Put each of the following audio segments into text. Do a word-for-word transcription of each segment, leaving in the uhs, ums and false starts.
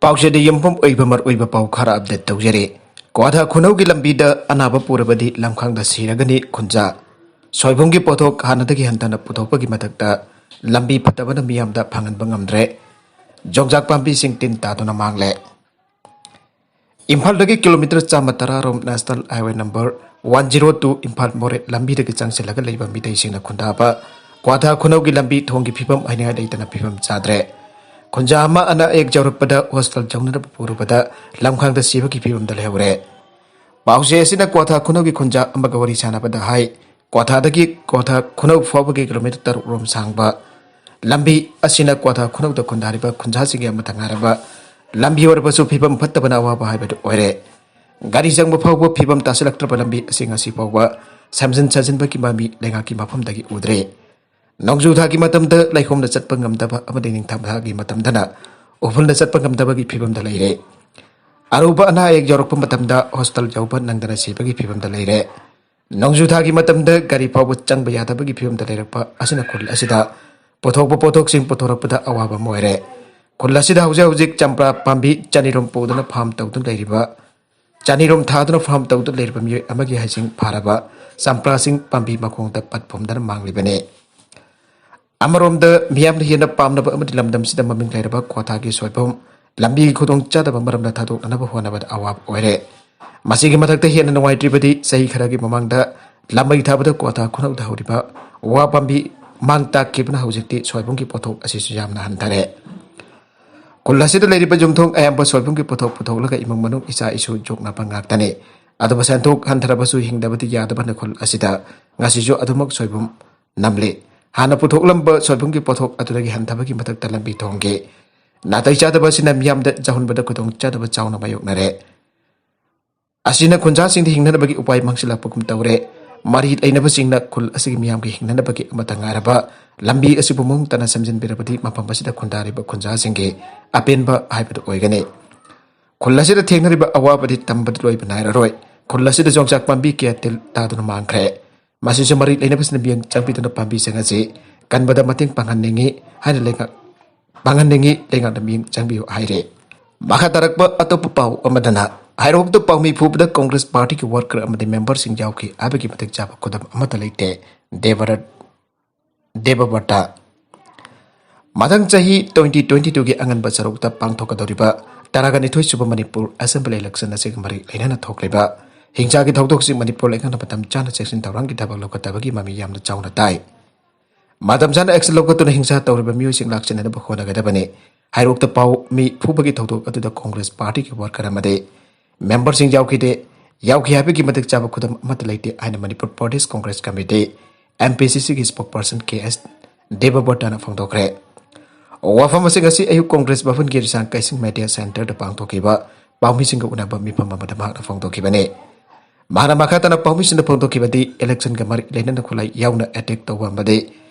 ꯄꯥꯎꯆꯦꯗ ꯌꯨꯝꯐꯝ ꯑꯣꯏꯕ ꯃꯔꯨꯑꯣꯏꯕ ꯄꯥꯎ ꯈꯔ ꯑꯞꯗꯦꯠ ꯇꯧꯖꯔꯤ꯫ ꯀ꯭ꯋꯥꯊꯥ ꯈꯨꯅꯧꯒꯤ ꯂꯝꯕꯤꯗ ꯑꯅꯥꯕ ꯄꯨꯔꯕꯗꯤ ꯂꯝꯈꯥꯡꯗ ꯁꯤꯔꯒꯅꯤ ꯈꯨꯟꯖꯥ꯫ ꯁꯣꯏꯕꯨꯝꯒꯤ ꯄꯣꯠꯊꯣꯛ ꯍꯥꯟꯅꯗꯒꯤ ꯍꯟꯊꯅ ꯄꯨꯊꯣꯛꯄꯒꯤ ꯃꯊꯛꯇ ꯂꯝꯕꯤ ꯐꯠꯇꯕꯅ ꯃꯤꯌꯥꯝꯗ ꯐꯪꯍꯟꯕ ꯉꯝꯗ꯭ꯔꯦ꯫ ꯌꯣꯡꯆꯥꯛ ꯄꯥꯝꯕꯤꯁꯤꯡ ꯇꯤꯟ ꯇꯥꯗꯨꯅ ꯃꯥꯡꯂꯦ꯫ ꯏꯝꯐꯥꯜꯗꯒꯤ ꯀꯤꯂꯣꯃꯤꯇꯔ ꯆꯥꯝꯃ ꯇꯔꯥ ꯔꯣꯝ national highway number one zero two Imphal ꯃꯣꯔꯦ ꯂꯝꯕꯤꯗꯒꯤ ꯆꯪꯁꯤꯜꯂꯒ ꯂꯩꯕ ꯃꯤꯇꯩꯁꯤꯡꯅ ꯈꯨꯟꯗꯥꯕ ꯀ꯭ꯋꯥꯊꯥ ꯈꯨꯅꯧꯒꯤ ꯂꯝꯕꯤ ꯊꯣꯡꯒꯤ ꯐꯤꯕꯝ ꯍꯥꯏꯅꯤꯡꯉꯥꯏ ꯂꯩꯇꯅ ꯐꯤꯕꯝ ꯆꯥꯗ꯭ꯔꯦ꯫ ꯈꯨꯟꯖꯥ ꯑꯃ ꯑꯅꯥ ꯑꯌꯦꯛ ꯌꯥꯎꯔꯛꯄꯗ ꯍꯣꯁꯄꯤꯇꯥꯜ ꯌꯧꯅꯅꯕ ꯄꯨꯔꯨꯕꯗ ꯂꯝꯈꯥꯡꯗ ꯁꯤꯕꯒꯤ ꯐꯤꯕꯝꯗ ꯂꯩꯍꯧꯔꯦ꯫ ꯄꯥꯎꯆꯦ ꯑꯁꯤꯅ ꯀ꯭ꯋꯥꯊꯥ ꯈꯨꯅꯧꯒꯤ ꯈꯨꯟꯖꯥ ꯑꯃꯒ ꯋꯥꯔꯤ ꯁꯥꯟꯅꯕꯗ ꯍꯥꯏ, ꯀ꯭ꯋꯥꯊꯥꯗꯒꯤ ꯀ꯭ꯋꯥꯊꯥ ꯈꯨꯅꯧ ꯐꯥꯎꯕꯒꯤ ꯀꯤꯂꯣꯃꯤꯇꯔ ꯇꯔꯨꯛ ꯔꯣꯝ ꯁꯥꯡꯕ ꯂꯝꯕꯤ ꯑꯁꯤꯅ ꯀ꯭ꯋꯥꯊꯥ ꯈꯨꯅꯧꯗ ꯈꯨꯟꯗꯥꯔꯤꯕ ꯈꯨꯟꯖꯥꯁꯤꯡꯒꯤ ꯑꯃꯠꯇ ꯉꯥꯏꯔꯕ ꯂꯝꯕꯤ ꯑꯣꯏꯔꯕꯁꯨ ꯐꯤꯕꯝ ꯐꯠꯇꯕꯅ ꯑꯋꯥꯕ ꯍꯥꯏꯕꯗꯨ ꯑꯣꯏꯔꯦ꯫ ꯒꯥꯔꯤ ꯆꯪꯕ ꯐꯥꯎꯕ ꯐꯤꯕꯝ ꯇꯥꯁꯤꯜꯂꯛꯇ꯭ꯔꯕ ꯂꯝꯕꯤ ꯑꯁꯤ ꯉꯁꯤ ꯐꯥꯎꯕ ꯁꯦꯝꯖꯤꯟ ꯁꯥꯖꯤꯟꯕꯒꯤ ꯃꯃꯤ ꯂꯩꯉꯥꯛꯀꯤ ꯃꯐꯝꯗꯒꯤ ꯎꯗ꯭ꯔꯦ꯫ ꯅꯣꯡꯖꯨ ꯊꯥꯒꯤ ꯃꯇꯝꯗ ꯂꯩꯈꯣꯝꯅ ꯆꯠꯄ ꯉꯝꯗꯕ ꯑꯃꯗꯤ ꯅꯤꯡꯊꯝ ꯊꯥꯒꯤ ꯃꯇꯝꯗꯅ ꯎꯐꯨꯜꯅ ꯆꯠꯄ ꯉꯝꯗꯕꯒꯤ ꯐꯤꯕꯝꯗ ꯂꯩꯔꯦ꯫ ꯑꯔꯨꯕ ꯑꯅꯥ ꯑꯌꯦꯛ ꯌꯥꯎꯔꯛꯄ ꯃꯇꯝꯗ ꯍꯣꯁꯄꯤꯇꯥꯜ ꯌꯧꯕ ꯅꯪꯗꯅ ꯁꯤꯕꯒꯤ ꯐꯤꯕꯝꯗ ꯂꯩꯔꯦ꯫ ꯅꯣꯡꯖꯨ ꯊꯥꯒꯤ ꯃꯇꯝꯗ ꯒꯥꯔꯤ ꯐꯥꯎꯕ ꯆꯪꯕ ꯌꯥꯗꯕꯒꯤ ꯐꯤꯕꯝꯗ ꯂꯩꯔꯛꯄ ꯑꯁꯤꯅ ꯈꯨꯜ ꯑꯁꯤꯗ ꯄꯨꯊꯣꯛꯄ ꯄꯣꯠꯊꯣꯛꯁꯤꯡ ꯄꯨꯊꯣꯔꯛꯄꯗ ꯑꯋꯥꯕ ꯑꯃ ꯑꯣꯏꯔꯦ꯫ ꯈꯨꯜ ꯑꯁꯤꯗ ꯍꯧꯖꯤꯛ ꯍꯧꯖꯤꯛ ꯆꯝꯄ꯭ꯔꯥ ꯄꯥꯝꯕꯤ ꯆꯅꯤꯔꯣꯝ ꯄꯨꯗꯨꯅ ꯐꯥꯝ ꯇꯧꯗꯨꯅ ꯂꯩꯔꯤꯕ, ꯆꯅꯤꯔꯣꯝ ꯊꯥꯗꯨꯅ ꯐꯥꯝ ꯇꯧꯗꯨꯅ ꯂꯩꯔꯤꯕ ꯃꯤꯑꯣꯏ ꯑꯃꯒꯤ ꯍꯩꯁꯤꯡ ꯐꯥꯔꯕ ꯆꯝꯄ꯭ꯔꯥꯁꯤꯡ ꯄꯥꯝꯕꯤ ꯃꯈꯣꯡꯗ ꯄꯠ ꯄꯨꯝꯗꯅ ꯃꯥꯡꯂꯤꯕꯅꯤ꯫ ꯑꯃꯔꯣꯝꯗ ꯃꯤꯌꯥꯝꯅ ꯍꯦꯟꯅ ꯄꯥꯝꯅꯕ ꯑꯃꯗꯤ ꯂꯝꯗꯝꯁꯤꯗ ꯃꯃꯤꯡ ꯂꯩꯔꯕ ꯀ꯭ꯋꯥꯊꯥꯒꯤ ꯁꯣꯏꯕꯨꯝ ꯂꯝꯕꯤꯒꯤ ꯈꯨꯗꯣꯡꯆꯥꯗꯕ ꯃꯔꯝꯅ ꯊꯥꯗꯣꯛꯅꯅꯕ ꯍꯣꯠꯅꯕꯗ ꯑꯋꯥꯕ ꯑꯣꯏꯔꯦ꯫ ꯃꯁꯤꯒꯤ ꯃꯊꯛꯇ ꯍꯦꯟꯅ ꯅꯨꯡꯉꯥꯏꯇ꯭ꯔꯤꯕꯗꯤ ꯆꯍꯤ ꯈꯔꯒꯤ ꯃꯃꯥꯡꯗ ꯂꯥꯃꯩ ꯊꯥꯕꯗ ꯀ꯭ꯋꯥꯊꯥ ꯈꯨꯅꯧꯗ ꯍꯧꯔꯤꯕ ꯋꯥ ꯄꯥꯝꯕꯤ ꯃꯥꯡ ꯇꯥꯛꯈꯤꯕꯅ ꯍꯧꯖꯤꯛꯇꯤ ꯁꯣꯏꯕꯨꯝꯒꯤ ꯄꯣꯠꯊꯣꯛ ꯑꯁꯤꯁꯨ ꯌꯥꯝꯅ ꯍꯟꯊꯔꯦ꯫ ꯈꯨꯜ ꯑꯁꯤꯗ ꯂꯩꯔꯤꯕ ꯌꯨꯝꯊꯣꯡ ꯑꯌꯥꯝꯕ ꯁꯣꯏꯕꯨꯝꯒꯤ ꯄꯣꯠꯊꯣꯛ ꯄꯨꯊꯣꯛꯂꯒ ꯏꯃꯨꯡ ꯃꯅꯨꯡ ꯏꯆꯥ ꯏꯁꯨ ꯌꯣꯛꯅꯕ ꯉꯥꯛꯇꯅꯤ꯫ ꯑꯗꯨꯕꯨ ꯁꯦꯟꯊꯣꯛ ꯍꯟꯊꯔꯕꯁꯨ ꯍꯤꯡꯗꯕꯗꯤ ꯌꯥꯗꯕꯅ ꯈꯨꯜ ꯑꯁꯤꯗ ꯉꯁꯤꯁꯨ ꯑꯗꯨꯃꯛ ꯁꯣꯏꯕꯨꯝ ꯅꯝꯂꯤ꯫ ꯍꯥꯟꯅ ꯄꯨꯊꯣꯛꯂꯝꯕ ꯁꯣꯏꯕꯨꯝꯒꯤ ꯄꯣꯠꯊꯣꯛ ꯑꯗꯨꯗꯒꯤ ꯍꯟꯊꯕꯒꯤ ꯃꯊꯛꯇ ꯂꯝꯕꯤ ꯊꯣꯡꯒꯤ ꯅꯥꯇꯩ ꯆꯥꯗꯕ ꯑꯁꯤꯅ ꯃꯤꯌꯥꯝꯗ ꯌꯥꯍꯟꯕꯗ ꯈꯨꯗꯣꯡꯆꯥꯗꯕ ꯆꯥꯎꯅ ꯃꯥꯌꯣꯛꯅꯔꯦ꯫ ꯑꯁꯤꯅ ꯈꯨꯟꯖꯥꯁꯤꯡꯗ ꯍꯤꯡꯅꯅꯕꯒꯤ ꯎꯄꯥꯏ ꯃꯥꯡꯁꯤꯜꯂꯛꯄꯒꯨꯝ ꯇꯧꯔꯦ꯫ ꯃꯔꯤ ꯂꯩꯅꯕꯁꯤꯡꯅ ꯈꯨꯜ ꯑꯁꯤꯒꯤ ꯃꯤꯌꯥꯝꯒꯤ ꯍꯤꯡꯅꯅꯕꯒꯤ ꯑꯃꯠꯇ ꯉꯥꯏꯔꯕ ꯂꯝꯕꯤ ꯑꯁꯤꯕꯨ ꯃꯑꯣꯡ ꯇꯥꯅ ꯁꯦꯝꯖꯤꯟꯕꯤꯔꯕꯗꯤ ꯃꯐꯝ ꯑꯁꯤꯗ ꯈꯨꯟꯗꯥꯔꯤꯕ ꯈꯨꯟꯖꯥꯁꯤꯡꯒꯤ ꯑꯄꯦꯟꯕ ꯍꯥꯏꯕꯗꯨ ꯑꯣꯏꯒꯅꯤ꯫ ꯈꯨꯜ ꯑꯁꯤꯗ ꯊꯦꯡꯅꯔꯤꯕ ꯑꯋꯥꯕꯗꯤ ꯇꯝꯕꯗ ꯂꯣꯏꯕ ꯅꯥꯏꯔꯔꯣꯏ꯫ ꯈꯨꯜ ꯑꯁꯤꯗ ꯌꯣꯡꯆꯥꯛ ꯄꯥꯝꯕꯤ ꯀꯌꯥ ꯇꯤꯜ ꯇꯥꯗꯨꯅ ꯃꯥꯡꯈ꯭ꯔꯦ꯫ ꯃꯁꯤꯁꯨ ꯃꯔꯤ ꯂꯩꯅꯕꯁꯤꯡꯅ ꯃꯤꯠꯌꯦꯡ ꯆꯪꯕꯤꯗꯨꯅ ꯄꯥꯝꯕꯤꯁꯤꯡ ꯑꯁꯤ ꯀꯟꯕꯗ ꯃꯇꯦꯡ ꯄꯥꯡꯍꯟꯅꯤꯡꯏ ꯍꯥꯏꯅ ꯂꯩꯉꯥꯛ ꯄꯥꯡꯍꯟꯅꯤꯡꯏ, ꯂꯩꯉꯥꯛꯅ ꯃꯤꯠꯌꯦꯡ ꯆꯪꯕꯤꯌꯨ ꯍꯥꯏꯔꯦ꯫ ꯃꯈꯥ ꯇꯥꯔꯛꯄ ꯑꯇꯣꯞꯄ ꯄꯥꯎ ꯑꯃꯗꯅ, ꯍꯩꯔꯣꯛꯇ ꯄꯥꯎꯃꯤ ꯐꯨꯕꯗ ꯀꯣꯡꯒ꯭ꯔꯦꯁ ꯄꯥꯔꯇꯤꯒꯤ ꯋꯥꯔꯀꯔ ꯑꯃꯗꯤ ꯃꯦꯝꯕꯔꯁꯤꯡ ꯌꯥꯎꯈꯤ ꯍꯥꯏꯕꯒꯤ ꯃꯇꯤꯛ ꯆꯥꯕ ꯈꯨꯗꯝ ꯑꯃꯠꯇ ꯂꯩꯇꯦ, ꯗꯦꯕꯔꯠ ꯗꯦꯕꯕ꯭ꯔꯇ꯫ ꯃꯊꯪ ꯆꯍꯤ twenty twenty twoꯒꯤ ꯑꯉꯟꯕ ꯁꯔꯨꯛꯇ ꯄꯥꯡꯊꯣꯛꯀꯗꯧꯔꯤꯕ ꯇꯔꯥꯒ ꯅꯤꯊꯣꯏ ꯁꯨꯕ ꯃꯅꯤꯄꯨꯔ ꯑꯦꯁꯦꯝꯕ꯭ꯂꯤ ꯏꯂꯦꯛꯁꯟ ꯑꯁꯤꯒ ꯃꯔꯤ ꯂꯩꯅꯅ ꯊꯣꯛꯂꯤꯕ ꯍꯤꯡꯁꯥꯒꯤ ꯊꯧꯗꯣꯛꯁꯤꯡ ꯃꯅꯤꯄꯨꯔ ꯂꯩꯉꯥꯛꯅ ꯃꯇꯝ ꯆꯥꯅ ꯆꯦꯛꯁꯤꯟ ꯊꯧꯔꯥꯡꯒꯤ ꯊꯕꯛ ꯂꯧꯈꯠꯇꯕꯒꯤ ꯃꯃꯤ ꯌꯥꯝꯅ ꯆꯥꯎꯅ ꯇꯥꯏ꯫ ꯃꯇꯝ ꯆꯥꯅ ꯑꯦꯛꯁꯟ ꯂꯧꯈꯠꯇꯨꯅ ꯍꯤꯡꯁꯥ ꯇꯧꯔꯤꯕ ꯃꯤꯑꯣꯏꯁꯤꯡ ꯂꯥꯛꯁꯤꯟꯅꯅꯕ ꯍꯣꯠꯅꯒꯗꯕꯅꯤ꯫ ꯍꯩꯔꯣꯛꯇ ꯄꯥꯎ ꯃꯤ ꯐꯨꯕꯒꯤ ꯊꯧꯗꯣꯛ ꯑꯗꯨꯗ ꯀꯣꯡꯒ꯭ꯔꯦꯁ ꯄꯥꯔꯇꯤꯒꯤ ꯋꯥꯔꯀꯔ ꯑꯃꯗꯤ ꯃꯦꯝꯕꯔꯁꯤꯡ ꯌꯥꯎꯈꯤꯗꯦ, ꯌꯥꯎꯈꯤ ꯍꯥꯏꯕꯒꯤ ꯃꯇꯤꯛ ꯆꯥꯕ ꯈꯨꯗꯝ ꯑꯃꯠꯇ ꯂꯩꯇꯦ ꯍꯥꯏꯅ ꯃꯅꯤꯄꯨꯔ ꯄ꯭ꯔꯗꯦꯁ ꯀꯣꯡꯒ꯭ꯔꯦꯁ ꯀꯃꯤꯇꯤ, MPCCꯒꯤ spokesperson K S ꯗꯦꯕꯕ꯭ꯔꯇꯅ ꯐꯣꯡꯗꯣꯛꯈ꯭ꯔꯦ꯫ ꯋꯥꯐꯝ ꯑꯁꯤꯡ ꯑꯁꯤ ꯑꯌꯨꯛ ꯀꯣꯡꯒ꯭ꯔꯦꯁ ꯚꯕꯟꯒꯤ ꯔꯤꯁꯥꯡ ꯀꯩꯁꯤꯡ ꯃꯦꯗꯤꯌꯥ ꯁꯦꯟꯇꯔꯗ ꯄꯥꯡꯊꯣꯛꯈꯤꯕ ꯄꯥꯎꯃꯤꯁꯤꯡꯒ ꯎꯅꯕ ꯃꯤꯐꯝ ꯑꯃꯗ ꯃꯍꯥꯛꯅ ꯐꯣꯡꯗꯣꯛꯈꯤꯕꯅꯤ꯫ ꯃꯍꯥꯛꯅ ꯃꯈꯥ ꯇꯥꯅ ꯄꯥꯎꯃꯤꯁꯤꯡꯗ ꯐꯣꯡꯗꯣꯛꯈꯤꯕꯗꯤ ꯏꯂꯦꯛꯁꯟꯒ ꯃꯔꯤ ꯂꯩꯅꯅ ꯈꯨꯠꯂꯥꯏ ꯌꯥꯎꯅ ꯑꯦꯇꯦꯛ ꯇꯧꯕ ꯑꯃꯗꯤ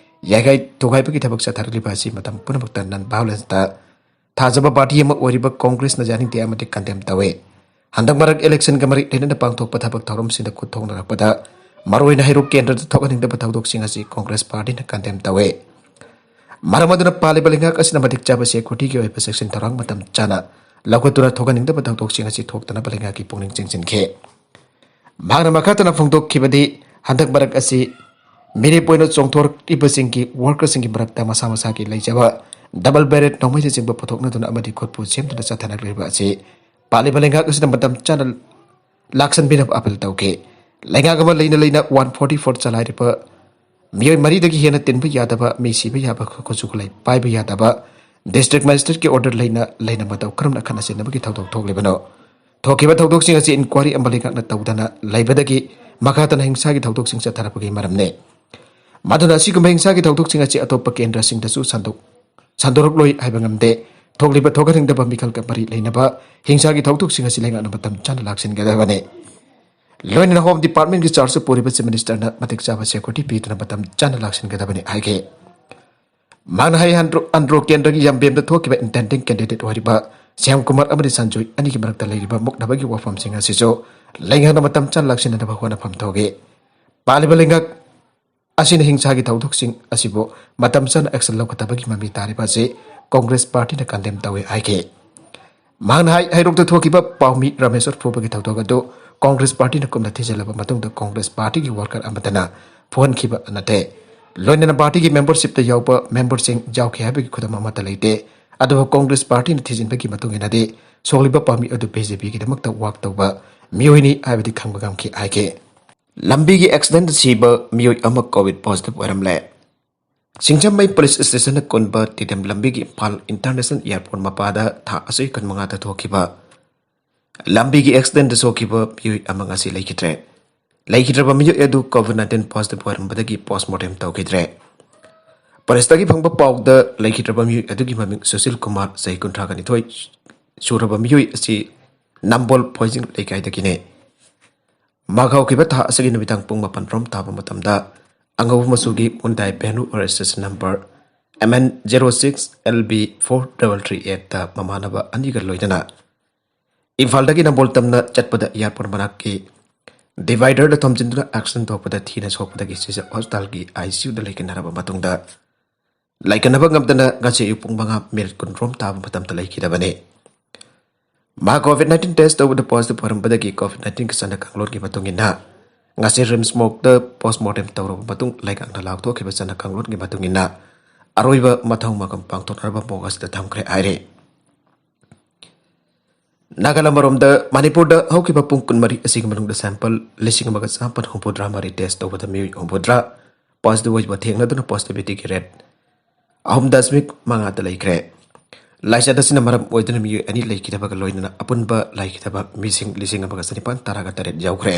ꯌꯥꯏꯒꯥꯏ ꯊꯨꯒꯥꯏꯕꯒꯤ ꯊꯕꯛ ꯆꯠꯊꯔꯛꯂꯤꯕ ꯑꯁꯤ ꯃꯇꯝ ꯄꯨꯝꯅꯃꯛꯇ ꯅꯟ ꯚꯥꯏꯑꯣꯂꯦꯟꯁꯇ ꯊꯥꯖꯕ ꯄꯥꯔꯇꯤ ꯑꯃ ꯑꯣꯏꯔꯤꯕ ꯀꯣꯡꯒ꯭ꯔꯦꯁꯅ ꯌꯥꯅꯤꯡꯗꯦ ꯑꯃꯗꯤ ꯀꯟꯗꯦꯝ ꯇꯧꯏ꯫ ꯍꯟꯗꯛ ꯃꯔꯛ ꯏꯂꯦꯛꯁꯟꯒ ꯃꯔꯤ ꯂꯩꯅꯅ ꯄꯥꯡꯊꯣꯛꯄ ꯊꯕꯛ ꯊꯧꯔꯝꯁꯤꯡꯗ ꯈꯨꯠ ꯊꯣꯛꯅꯔꯛꯄꯗ ꯃꯔꯨꯑꯣꯏꯅ ꯍꯩꯔꯣꯛ ꯀꯦꯟꯗ꯭ꯔꯗ ꯊꯣꯛꯍꯟꯅꯤꯡꯗꯕ ꯊꯧꯗꯣꯛꯁꯤꯡ ꯑꯁꯤ ꯀꯣꯡꯒ꯭ꯔꯦꯁ ꯄꯥꯔꯇꯤꯅ ꯀꯟꯗꯦꯝ ꯇꯧꯏ꯫ ꯃꯔꯝ ꯑꯗꯨꯅ ꯄꯥꯜꯂꯤꯕ ꯂꯩꯉꯥꯛ ꯑꯁꯤꯅ ꯃꯇꯤꯛ ꯆꯥꯕ ꯁꯦꯀ꯭ꯌꯨꯔꯤꯇꯤꯒꯤ ꯑꯣꯏꯕ ꯆꯦꯛꯁꯤꯟ ꯊꯧꯔꯥꯡ ꯃꯇꯝ ꯆꯥꯅ ꯂꯧꯈꯠꯇꯨꯅ ꯊꯣꯛꯍꯟꯅꯤꯡꯗꯕ ꯊꯧꯗꯣꯛꯁꯤꯡ ꯑꯁꯤ ꯊꯣꯛꯇꯅꯕ ꯂꯩꯉꯥꯛꯀꯤ ꯄꯨꯛꯅꯤꯡ ꯆꯤꯡꯁꯤꯟꯈꯤ꯫ ꯃꯍꯥꯛꯅ ꯃꯈꯥ ꯇꯥꯅ ꯐꯣꯡꯗꯣꯛꯈꯤꯕꯗꯤ, ꯍꯟꯗꯛ ꯃꯔꯛ ꯑꯁꯤ ꯃꯤꯔꯦꯞ ꯑꯣꯏꯅ ꯆꯣꯡꯊꯣꯔꯛꯂꯤꯕꯁꯤꯡꯒꯤ ꯋꯥꯔꯀꯔꯁꯤꯡꯒꯤ ꯃꯔꯛꯇ ꯃꯁꯥ ꯃꯁꯥꯒꯤ ꯂꯩꯖꯕ ꯗꯕꯜ ꯕꯦꯔꯦꯠ ꯅꯣꯡꯃꯩꯅꯆꯤꯡꯕ ꯄꯨꯊꯣꯛꯅꯗꯨꯅ ꯑꯃꯗꯤ ꯈꯨꯠꯄꯨ ꯁꯦꯝꯗꯨꯅ ꯆꯠꯊꯅꯔꯛꯂꯤꯕ ꯑꯁꯤ ꯄꯥꯜꯂꯤꯕ ꯂꯩꯉꯥꯛ ꯑꯁꯤꯅ ꯃꯇꯝ ꯆꯥꯅ ꯂꯥꯛꯁꯟꯕꯤꯅꯕ ꯑꯄꯤꯜ ꯇꯧꯈꯤ꯫ ꯂꯩꯉꯥꯛ ꯑꯃ ꯂꯩꯅ ꯂꯩꯅ one forty four ꯆꯂꯥꯏꯔꯤꯕ ꯃꯤꯑꯣꯏ ꯃꯔꯤꯗꯒꯤ ꯍꯦꯟꯅ ꯇꯤꯟꯕ ꯌꯥꯗꯕ, ꯃꯤ ꯁꯤꯕ ꯌꯥꯕ, ꯈꯨꯠꯁꯨ ꯈꯨꯠꯂꯥꯏ ꯄꯥꯏꯕ ꯌꯥꯗꯕ, ꯗꯤꯁꯇ꯭ꯔꯤꯛ ꯃꯦꯖꯤꯁꯇ꯭ꯔꯦꯠꯀꯤ ꯑꯣꯔꯗꯔ ꯂꯩꯅ ꯂꯩꯅ ꯃꯇꯧ ꯀꯔꯝꯅ ꯈꯠꯅ ꯆꯩꯅꯕꯒꯤ ꯊꯧꯗꯣꯛ ꯊꯣꯛꯂꯤꯕꯅꯣ? ꯊꯣꯛꯈꯤꯕ ꯊꯧꯗꯣꯛꯁꯤꯡ ꯑꯁꯤ ꯏꯟꯀ꯭ꯋꯥꯔꯤ ꯑꯃ ꯂꯩꯉꯥꯛꯅ ꯇꯧꯗꯅ ꯂꯩꯕꯗꯒꯤ ꯃꯈꯥ ꯇꯥꯅ ꯍꯤꯡꯁꯥꯒꯤ ꯊꯧꯗꯣꯛꯁꯤꯡ ꯆꯠꯊꯔꯛꯄꯒꯤ ꯃꯔꯝꯅꯤ꯫ ꯃꯗꯨꯅ ꯑꯁꯤꯒꯨꯝꯕ ꯍꯤꯡꯁꯥꯒꯤ ꯊꯧꯗꯣꯛꯁꯤꯡ ꯑꯁꯤ ꯑꯇꯣꯞꯄ ꯀꯦꯟꯗ꯭ꯔꯁꯤꯡꯗꯁꯨ ꯁꯟꯗꯣꯛ-, ꯁꯟꯗꯣꯔꯛꯂꯣꯏ ꯍꯥꯏꯕ ꯉꯝꯗꯦ꯫ ꯊꯣꯛꯂꯤꯕ ꯊꯣꯛꯍꯟꯅꯤꯡꯗꯕ ꯃꯤꯈꯜꯒ ꯃꯔꯤ ꯂꯩꯅꯕ ꯍꯤꯡꯁꯥꯒꯤ ꯊꯧꯗꯣꯛꯁꯤꯡ ꯑꯁꯤ ꯂꯩꯉꯥꯛꯅ ꯃꯇꯝ ꯆꯥꯅ ꯂꯥꯛꯁꯤꯟꯒꯗꯕꯅꯤ꯫ ꯂꯣꯏꯅꯅ ꯍꯣꯝ ꯗꯤꯄꯥꯔꯠꯃꯦꯟꯒꯤ ꯆꯥꯔꯖꯁꯨ ꯄꯨꯔꯤꯕ ꯆꯤꯐ ꯃꯤꯅꯤꯁꯇꯔꯅ ꯃꯇꯤꯛ ꯆꯥꯕ ꯁꯦꯀ꯭ꯌꯨꯔꯤꯇꯤ ꯄꯤꯗꯨꯅ ꯃꯇꯝ ꯆꯥꯅ ꯂꯥꯛꯁꯤꯟꯒꯗꯕꯅꯤ ꯍꯥꯏꯈꯤ꯫ ꯃꯍꯥꯛꯅ ꯍꯥꯏ, ꯑꯟꯗ꯭ꯔꯣ, ꯑꯟꯗ꯭ꯔꯣ ꯀꯦꯟꯗ꯭ꯔꯒꯤ ꯌꯥꯝꯕꯦꯝꯗ ꯊꯣꯛꯈꯤꯕ ꯏꯟꯇꯦꯟꯗꯤꯡ ꯀꯦꯟꯗꯤꯗꯦꯠ ꯑꯣꯏꯔꯤꯕ ꯁ꯭ꯌꯥꯝ ꯀꯨꯃꯥꯔ ꯑꯃꯗꯤ ꯁꯟꯖꯣꯏ ꯑꯅꯤꯒꯤ ꯃꯔꯛꯇ ꯂꯩꯔꯤꯕ ꯃꯨꯛꯅꯕꯒꯤ ꯋꯥꯐꯝꯁꯤꯡ ꯑꯁꯤꯁꯨ ꯂꯩꯉꯥꯛꯅ ꯃꯇꯝ ꯆꯥꯅ ꯂꯥꯛꯁꯤꯟꯅꯅꯕ ꯍꯣꯠꯅꯐꯝ ꯊꯣꯛꯏ꯫ ꯄꯥꯜꯂꯤꯕ ꯂꯩꯉꯥꯛ ꯑꯁꯤꯅ ꯍꯤꯡꯁꯥꯒꯤ ꯊꯧꯗꯣꯛꯁꯤꯡ ꯑꯁꯤꯕꯨ ꯃꯇꯝ ꯆꯥꯅ ꯑꯦꯛꯁꯟ ꯂꯧꯈꯠꯇꯕꯒꯤ ꯃꯃꯤ ꯇꯥꯔꯤꯕ ꯑꯁꯤ ꯀꯣꯡꯒ꯭ꯔꯦꯁ ꯄꯥꯔꯇꯤꯅ ꯀꯟꯗꯦꯝ ꯇꯧꯏ ꯍꯥꯏꯈꯤ꯫ ꯃꯍꯥꯛꯅ ꯍꯥꯏ, ꯍꯩꯔꯣꯛꯇ ꯊꯣꯛꯈꯤꯕ ꯄꯥꯎꯃꯤ ꯔꯥꯃꯦꯁꯣꯔ ꯐꯨꯕꯒꯤ ꯊꯧꯗꯣꯛ ꯑꯗꯨ ꯀꯣꯡꯒ꯭ꯔꯦꯁ ꯄꯥꯔꯇꯤꯅ ꯀꯨꯞꯅ ꯊꯤꯖꯤꯜꯂꯕ ꯃꯇꯨꯡꯗ ꯀꯣꯡꯒ꯭ꯔꯦꯁ ꯄꯥꯔꯇꯤꯒꯤ ꯋꯥꯔꯀꯔ ꯑꯃꯠꯇꯅ ꯐꯨꯍꯟꯈꯤꯕ ꯅꯠꯇꯦ꯫ ꯂꯣꯏꯅꯅ ꯄꯥꯔꯇꯤꯒꯤ ꯃꯦꯝꯕꯔꯁꯤꯞꯇ ꯌꯥꯎꯕ ꯃꯦꯝꯕꯔꯁꯤꯡ ꯌꯥꯎꯈꯤ ꯍꯥꯏꯕꯒꯤ ꯈꯨꯗꯝ ꯑꯃꯠꯇ ꯂꯩꯇꯦ꯫ ꯑꯗꯨꯕꯨ ꯀꯣꯡꯒ꯭ꯔꯦꯁ ꯄꯥꯔꯇꯤꯅ ꯊꯤꯖꯤꯟꯕꯒꯤ ꯃꯇꯨꯡ ꯏꯟꯅꯗꯤ ꯁꯣꯛꯂꯤꯕ ꯄꯥꯎꯃꯤ ꯑꯗꯨ ꯕꯤ ꯖꯦ ꯄꯤꯒꯤꯗꯃꯛꯇ ꯋꯥꯛ ꯇꯧꯕ ꯃꯤꯑꯣꯏꯅꯤ ꯍꯥꯏꯕꯗꯤ ꯈꯪꯕ ꯉꯝꯈꯤ ꯍꯥꯏꯈꯤ꯫ ꯂꯝꯕꯤꯒꯤ ꯑꯦꯛꯁꯤꯗꯦꯟꯗ ꯁꯤꯕ ꯃꯤꯑꯣꯏ ꯑꯃ ꯀꯣꯚꯤꯗ ꯄꯣꯖꯤꯇꯤꯚ ꯑꯣꯏꯔꯝꯂꯦ꯫ ꯁꯤꯡꯖꯃꯩ ꯄꯨꯂꯤꯁ ꯁ꯭ꯇꯦꯁꯟꯅ ꯀꯣꯟꯕ ꯇꯤꯗꯤꯝ ꯂꯝꯕꯤꯒꯤ ꯏꯝꯐꯥꯜ ꯏꯟꯇꯔꯅꯦꯁꯅꯦꯜ ꯑꯦꯌꯔꯄꯣꯔꯠ ꯃꯄꯥꯗ ꯊꯥ ꯑꯁꯤꯒꯤ ꯀꯨꯟꯃꯉꯥꯗ ꯊꯣꯛꯈꯤꯕ ꯂꯝꯕꯤꯒꯤ ꯑꯦꯛꯁꯤꯗꯦꯟꯗ ꯁꯣꯛꯈꯤꯕ ꯃꯤꯑꯣꯏ ꯑꯃ ꯉꯁꯤ ꯂꯩꯈꯤꯗ꯭ꯔꯦ꯫ ꯂꯩꯈꯤꯗ꯭ꯔꯕ ꯃꯤꯑꯣꯏ ꯑꯗꯨ ꯀꯣꯚꯤꯗ ꯅꯥꯏꯟꯇꯤꯟ ꯄꯣꯖꯤꯇꯤꯚ ꯑꯣꯏꯔꯝꯕꯗꯒꯤ ꯄꯣꯁꯃꯣꯔꯇꯦꯝ ꯇꯧꯈꯤꯗ꯭ꯔꯦ꯫ ꯄꯨꯂꯤꯁꯇꯒꯤ ꯐꯪꯕ ꯄꯥꯎꯗ ꯂꯩꯈꯤꯗ꯭ꯔꯕ ꯃꯤꯑꯣꯏ ꯑꯗꯨꯒꯤ ꯃꯃꯤꯡ ꯁꯨꯁꯤꯜ ꯀꯨꯃꯥꯔ, ꯆꯍꯤ ꯀꯨꯟꯊ꯭ꯔꯥꯒ ꯅꯤꯊꯣꯏ ꯁꯨꯔꯕ ꯃꯤꯑꯣꯏ ꯑꯁꯤ ꯅꯝꯕꯣꯜ ꯐꯣꯏꯖꯤꯡ ꯂꯩꯀꯥꯏꯗꯒꯤꯅꯤ꯫ ꯃꯥꯒ ꯍꯧꯈꯤꯕ ꯊꯥ ꯑꯁꯤꯒꯤ ꯅꯨꯃꯤꯗꯥꯡ ꯄꯨꯡ ꯃꯥꯄꯟ ꯔꯣꯝ ꯇꯥꯕ ꯃꯇꯝꯗ ꯑꯉꯧꯕ ꯃꯆꯨꯒꯤ Hyundai Venue registration number M N zero six L B four double three eight ꯃꯃꯥꯟꯅꯕ ꯑꯅꯤꯒ ꯂꯣꯏꯅꯅ ꯏꯝꯐꯥꯜꯗꯒꯤ ꯅꯝꯕꯣꯜ ꯇꯝꯅ ꯆꯠꯄꯗ ꯑꯦꯌꯔꯄꯣꯔꯠ ꯃꯅꯥꯛꯀꯤ ꯗꯤꯚꯥꯏꯗꯔꯗ ꯊꯣꯝꯖꯤꯟꯗꯨꯅ ꯑꯦꯛꯁꯤꯗꯦꯟ ꯊꯣꯛꯄꯗ ꯊꯤꯅ ꯁꯣꯛꯄꯗꯒꯤ ꯁꯤꯖ ꯍꯣꯁꯄꯤꯇꯥꯜꯒꯤ ꯑꯥꯏ ꯁꯤ ꯌꯨꯗ ꯂꯩꯈꯤꯅꯔꯕ ꯃꯇꯨꯡꯗ ꯂꯩꯈꯠꯅꯕ ꯉꯝꯗꯅ ꯉꯁꯤ ꯑꯌꯨꯛ ꯄꯨꯡ ꯃꯉꯥ ꯃꯤꯅꯤꯠ ꯀꯨꯟ ꯔꯣꯝ ꯇꯥꯕ ꯃꯇꯝꯗ ꯂꯩꯈꯤꯗꯕꯅꯤ꯫ ꯃꯥ ꯀꯣꯚꯤꯗ ꯅꯥꯏꯟꯇꯤꯟ ꯇꯦꯁ ꯇꯧꯕꯗ ꯄꯣꯖꯤꯇꯤꯚ ꯑꯣꯏꯔꯝꯕꯗꯒꯤ ꯀꯣꯚꯤꯗ ꯅꯥꯏꯟꯇꯤꯟꯒꯤ ꯆꯠꯅ ꯀꯥꯡꯂꯣꯟꯒꯤ ꯃꯇꯨꯡ ꯏꯟꯅ ꯉꯁꯤ ꯔꯤꯝꯁ ꯃꯣꯔꯒꯇ ꯄꯣꯁꯃꯣꯔꯇꯦꯝ ꯇꯧꯔꯕ ꯃꯇꯨꯡ ꯂꯩꯉꯥꯛꯅ ꯂꯥꯎꯊꯣꯛꯈꯤꯕ ꯆꯠꯅ ꯀꯥꯡꯂꯣꯟꯒꯤ ꯃꯇꯨꯡ ꯏꯟꯅ ꯑꯔꯣꯏꯕ ꯃꯊꯧ ꯃꯉꯝ ꯄꯥꯡꯊꯣꯛꯅꯅꯕ ꯃꯣꯔꯒ ꯑꯁꯤꯗ ꯊꯝꯈ꯭ꯔꯦ ꯍꯥꯏꯔꯤ꯫ ꯅꯥꯒꯥꯂꯦꯟ ꯑꯃꯔꯣꯝꯗ ꯃꯅꯤꯄꯨꯔꯗ ꯍꯧꯈꯤꯕ ꯄꯨꯡ ꯀꯨꯟꯃꯔꯤ ꯑꯁꯤꯒꯤ ꯃꯅꯨꯡꯗ ꯁꯦꯝꯄꯜ ꯂꯤꯁꯤꯡ ꯑꯃꯒ ꯆꯥꯃꯥꯄꯟ ꯍꯨꯝꯐꯨꯇꯔꯥ ꯃꯔꯤ ꯇꯦꯁ ꯇꯧꯕꯗ ꯃꯤꯑꯣꯏ ꯍꯨꯝꯐꯨꯇꯔꯥ ꯄꯣꯖꯤꯇꯤꯚ ꯑꯣꯏꯕ ꯊꯦꯡꯅꯗꯨꯅ ꯄꯣꯖꯤꯇꯤꯚꯤꯇꯤꯒꯤ ꯔꯦꯠ ꯑꯍꯨꯝ ꯗꯁꯃꯤꯛ ꯃꯉꯥꯗ ꯂꯩꯈ꯭ꯔꯦ꯫ ꯂꯥꯏꯆꯠ ꯑꯁꯤꯅ ꯃꯔꯝ ꯑꯣꯏꯗꯨꯅ ꯃꯤꯑꯣꯏ ꯑꯅꯤ ꯂꯩꯈꯤꯗꯕꯒ ꯂꯣꯏꯅꯅ ꯑꯄꯨꯟꯕ ꯂꯩꯈꯤꯗꯕ ꯃꯤꯁꯤꯡ ꯂꯤꯁꯤꯡ ꯑꯃꯒ ꯆꯅꯤꯄꯥꯟ ꯇꯔꯥꯒ ꯇꯔꯦꯠ ꯌꯧꯈ꯭ꯔꯦ꯫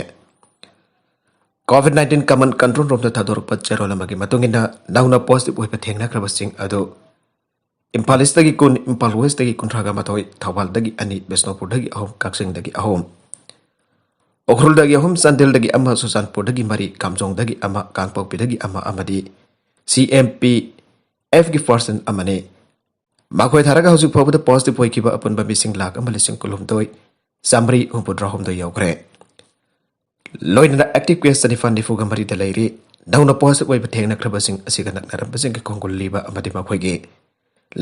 ꯀꯣꯚꯤꯗ ꯅꯥꯏꯟꯇꯤꯟ ꯀꯃꯟ ꯀꯟꯇ꯭ꯔꯣꯜ ꯔꯨꯝꯗ ꯊꯥꯗꯣꯔꯛꯄ ꯆꯦꯔꯣꯜ ꯑꯃꯒꯤ ꯃꯇꯨꯡ ꯏꯟꯅ ꯅꯧꯅ ꯄꯣꯖꯤꯇꯤꯚ ꯑꯣꯏꯕ ꯊꯦꯡꯅꯈ꯭ꯔꯕꯁꯤꯡ ꯑꯗꯨ ꯏꯝꯐꯥꯜ ꯏꯁꯇꯒꯤ ꯀꯨꯟ, ꯏꯝꯐꯥꯜ ꯋꯦꯁꯇꯒꯤ ꯀꯨꯟꯊ꯭ꯔꯥꯒ ꯃꯥꯊꯣꯏ, ꯊꯧꯕꯥꯜꯗꯒꯤ ꯑꯅꯤ, ꯕꯤꯁꯅꯨꯄꯨꯔꯗꯒꯤ ꯑꯍꯨꯝ, ꯀꯛꯆꯤꯡꯗꯒꯤ ꯑꯍꯨꯝ, ꯎꯈ꯭ꯔꯨꯜꯗꯒꯤ ꯑꯍꯨꯝ, ꯆꯥꯟꯗꯦꯜꯗꯒꯤ ꯑꯃ, ꯆꯨꯔꯆꯥꯟꯄꯨꯔꯗꯒꯤ ꯃꯔꯤ, ꯀꯥꯝꯖꯣꯡꯗꯒꯤ ꯑꯃ, ꯀꯥꯡꯄꯣꯛꯄꯤꯗꯒꯤ ꯑꯃ ꯑꯃꯗꯤ ꯁꯤ ꯑꯦꯝ ꯄꯤ ꯑꯦꯐꯀꯤ ꯄꯔꯁꯟ ꯑꯃꯅꯤ꯫ ꯃꯈꯣꯏ ꯊꯥꯔꯒ ꯍꯧꯖꯤꯛ ꯐꯥꯎꯕꯗ ꯄꯣꯖꯤꯇꯤꯚ ꯑꯣꯏꯈꯤꯕ ꯑꯄꯨꯟꯕ ꯃꯤꯁꯤꯡ ꯂꯥꯈ ꯑꯃ ꯂꯤꯁꯤꯡ ꯀꯨꯟꯍꯨꯝꯗꯣꯏ ꯆꯥꯃꯔꯤ ꯍꯨꯝꯐꯨꯇꯔꯥꯍꯨꯝꯗꯣꯏ ꯌꯧꯈ꯭ꯔꯦ꯫ ꯂꯣꯏꯅꯅ ꯑꯦꯛꯇꯤꯚ ꯀꯦꯁ ꯆꯅꯤꯄꯥꯟ ꯅꯤꯐꯨꯒ ꯃꯔꯤꯗ ꯂꯩꯔꯤ꯫ ꯅꯧꯅ ꯄꯣꯖꯤꯇꯤꯚ ꯑꯣꯏꯕ ꯊꯦꯡꯅꯈ꯭ꯔꯕꯁꯤꯡ ꯑꯁꯤꯒ ꯅꯛꯅꯔꯝꯕꯁꯤꯡꯒꯤ ꯈꯣꯡꯒꯨꯜ ꯂꯤꯕ ꯑꯃꯗꯤ ꯃꯈꯣꯏꯒꯤ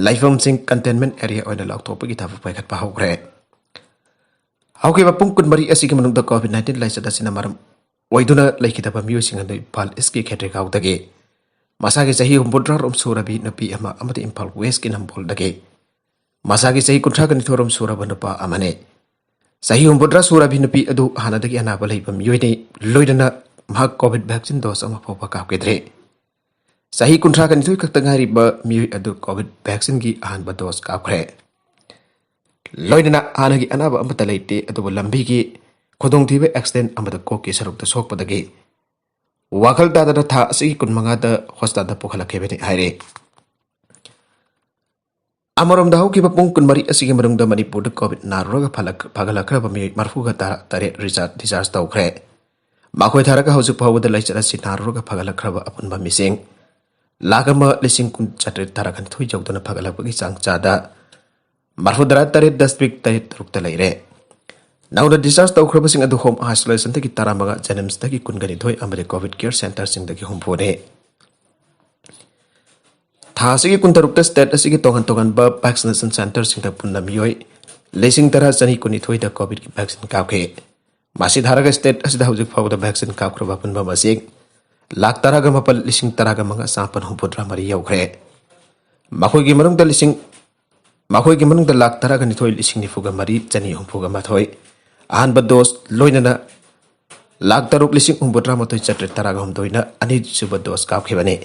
ꯂꯩꯐꯝꯁꯤꯡ containment area ꯑꯣꯏꯅ ꯂꯥꯎꯊꯣꯛꯄꯒꯤ ꯊꯕꯛ ꯄꯥꯏꯈꯠꯄ ꯍꯧꯈ꯭ꯔꯦ꯫ ꯍꯧꯈꯤꯕ ꯄꯨꯡ ꯀꯨꯟꯃꯔꯤ ꯑꯁꯤꯒꯤ ꯃꯅꯨꯡꯗ COVID nineteen ꯂꯥꯏꯆꯠ ꯑꯁꯤꯅ ꯃꯔꯝ ꯑꯣꯏꯗꯨꯅ ꯂꯩꯈꯤꯗꯕ ꯃꯤꯑꯣꯏꯁꯤꯡ ꯑꯗꯨ ꯏꯝꯐꯥꯜ ꯏꯁꯀꯤ ꯈꯦꯇ꯭ꯔꯤꯒꯥꯎꯗꯒꯤ, ꯃꯁꯥꯒꯤ ꯆꯍꯤ ꯍꯨꯝꯐꯨꯇꯔꯥꯔꯣꯝ ꯁꯨꯔꯕꯤ ꯅꯨꯄꯤ ꯑꯃ ꯑꯃꯗꯤ ꯏꯝꯐꯥꯜ ꯋꯦꯁꯀꯤ ꯅꯝꯕꯣꯜꯗꯒꯤ ꯃꯁꯥꯒꯤ ꯆꯍꯤ ꯀꯨꯟꯊ꯭ꯔꯥꯒ ꯅꯤꯊꯣꯏꯔꯣꯝ ꯁꯨꯔꯕ ꯅꯨꯄꯥ ꯑꯃꯅꯤ꯫ ꯆꯍꯤ ꯍꯨꯝꯐꯨꯇꯔꯥ ꯁꯨꯔꯕꯤ ꯅꯨꯄꯤ ꯑꯗꯨ ꯍꯥꯟꯅꯗꯒꯤ ꯑꯅꯥꯕ ꯂꯩꯕ ꯃꯤꯑꯣꯏꯅꯤ, ꯂꯣꯏꯅꯅ ꯃꯍꯥꯛ COVID vaccine dose ꯑꯃ ꯐꯥꯎꯕ ꯀꯥꯞꯈꯤꯗ꯭ꯔꯤ꯫ ꯆꯍꯤ ꯀꯨꯟꯊ꯭ꯔꯥꯒ ꯅꯤꯊꯣꯏ ꯈꯛꯇ ꯉꯥꯏꯔꯤꯕ ꯃꯤꯑꯣꯏ ꯑꯗꯨ COVID vaccineꯒꯤ ꯑꯍꯥꯟꯕ dose ꯀꯥꯞꯈ꯭ꯔꯦ꯫ ꯂꯣꯏꯅꯅ ꯍꯥꯟꯅꯒꯤ ꯑꯅꯥꯕ ꯑꯃꯠꯇ ꯂꯩꯇꯦ, ꯑꯗꯨꯕꯨ ꯂꯝꯕꯤꯒꯤ ꯈꯨꯗꯣꯡꯊꯤꯕ accident ꯑꯃꯗ ꯀꯣꯛꯀꯤ ꯁꯔꯨꯛꯇ ꯁꯣꯛꯄꯗꯒꯤ ꯋꯥꯈꯜ ꯇꯥꯗꯅ ꯊꯥ ꯑꯁꯤꯒꯤ ꯀꯨꯟꯃꯉꯥꯗ hospitalꯗ ꯄꯨꯈꯠꯂꯛꯈꯤꯕꯅꯤ ꯍꯥꯏꯔꯤ꯫ ꯑꯃꯔꯣꯝꯗ, ꯍꯧꯈꯤꯕ ꯄꯨꯡ ꯀꯨꯟꯃꯔꯤ ꯑꯁꯤꯒꯤ ꯃꯅꯨꯡꯗ ꯃꯅꯤꯄꯨꯔꯗ COVID ꯅꯥꯔꯨꯔꯒ ꯐꯂꯛ-, ꯐꯒꯠꯂꯛꯈ꯭ꯔꯕ ꯃꯤꯑꯣꯏ ꯃꯔꯤꯐꯨꯒ ꯇꯔꯦꯠ ꯔꯤꯆꯥꯔꯖ, discharge ꯇꯧꯈ꯭ꯔꯦ꯫ ꯃꯈꯣꯏ ꯊꯥꯔꯒ ꯍꯧꯖꯤꯛ ꯐꯥꯎꯕꯗ ꯂꯥꯏꯆꯠ ꯑꯁꯤ ꯅꯥꯔꯨꯔꯒ ꯐꯒꯠꯂꯛꯈ꯭ꯔꯕ ꯑꯄꯨꯟꯕ ꯃꯤꯁꯤꯡ ꯂꯥꯈ ꯑꯃ ꯂꯤꯁꯤꯡ ꯀꯨꯟ ꯆꯥꯇ꯭ꯔꯦꯠ ꯇꯔꯥꯒ ꯅꯤꯊꯣꯏ ꯌꯧꯗꯨꯅ ꯐꯒꯠꯂꯛꯄꯒꯤ ꯆꯥꯡ ꯆꯥꯗ ꯃꯔꯤꯐꯨꯇꯔꯥ ꯇꯔꯦꯠ ꯗꯁꯃꯤꯛ ꯇꯔꯦꯠ ꯇꯔꯨꯛꯇ ꯂꯩꯔꯦ꯫ ꯅꯧꯅ discharge ꯇꯧꯈ꯭ꯔꯕꯁꯤꯡ ꯑꯗꯨ home isolationꯗꯒꯤ ꯇꯔꯥꯃꯉꯥ, JNIMSꯇꯒꯤ ꯀꯨꯟꯒ ꯅꯤꯊꯣꯏ ꯑꯃꯗꯤ COVID care centreꯁꯤꯡꯗꯒꯤ ꯍꯨꯝꯐꯨꯅꯤ꯫ ꯊꯥ ꯑꯁꯤꯒꯤ ꯀꯨꯟꯇꯔꯨꯛꯇ state ꯑꯁꯤꯒꯤ ꯇꯣꯉꯥꯟ ꯇꯣꯉꯥꯟꯕ vaccination centreꯁꯤꯡꯗ ꯄꯨꯟꯅ ꯃꯤꯑꯣꯏ ꯂꯤꯁꯤꯡ ꯇꯔꯥ ꯆꯅꯤ ꯀꯨꯟꯅꯤꯊꯣꯏꯗ COVIDꯀꯤ vaccine ꯀꯥꯞꯈꯤ꯫ ꯃꯁꯤ ꯊꯥꯔꯒ state ꯑꯁꯤꯗ ꯍꯧꯖꯤꯛ ꯐꯥꯎꯕꯗ vaccine ꯀꯥꯞꯈ꯭ꯔꯕ ꯑꯄꯨꯟꯕ ꯃꯁꯤꯡ ꯂꯥꯈ ꯇꯔꯥꯒ ꯃꯥꯄꯜ ꯂꯤꯁꯤꯡ ꯇꯔꯥꯒ ꯃꯉꯥ ꯆꯥꯃꯥꯄꯜ ꯍꯨꯝꯐꯨꯇꯔꯥ ꯃꯔꯤ ꯌꯧꯈ꯭ꯔꯦ꯫ ꯃꯈꯣꯏꯒꯤ ꯃꯅꯨꯡꯗ ꯂꯤꯁꯤꯡ, ꯃꯈꯣꯏꯒꯤ ꯃꯅꯨꯡꯗ ꯂꯥꯈ ꯇꯔꯥꯒ ꯅꯤꯊꯣꯏ ꯂꯤꯁꯤꯡ ꯅꯤꯐꯨꯒ ꯃꯔꯤ ꯆꯅꯤ ꯍꯨꯝꯐꯨꯒ ꯃꯥꯊꯣꯏ ꯑꯍꯥꯟꯕ dose ꯂꯣꯏꯅꯅ ꯂꯥꯈ ꯇꯔꯨꯛ ꯂꯤꯁꯤꯡ ꯍꯨꯝꯐꯨꯇꯔꯥ ꯃꯥꯊꯣꯏ ꯆꯥꯇ꯭ꯔꯦꯠ ꯇꯔꯥꯒ ꯍꯨꯝꯗꯣꯏꯅ ꯑꯅꯤꯁꯨꯕ dose ꯀꯥꯞꯈꯤꯕꯅꯤ꯫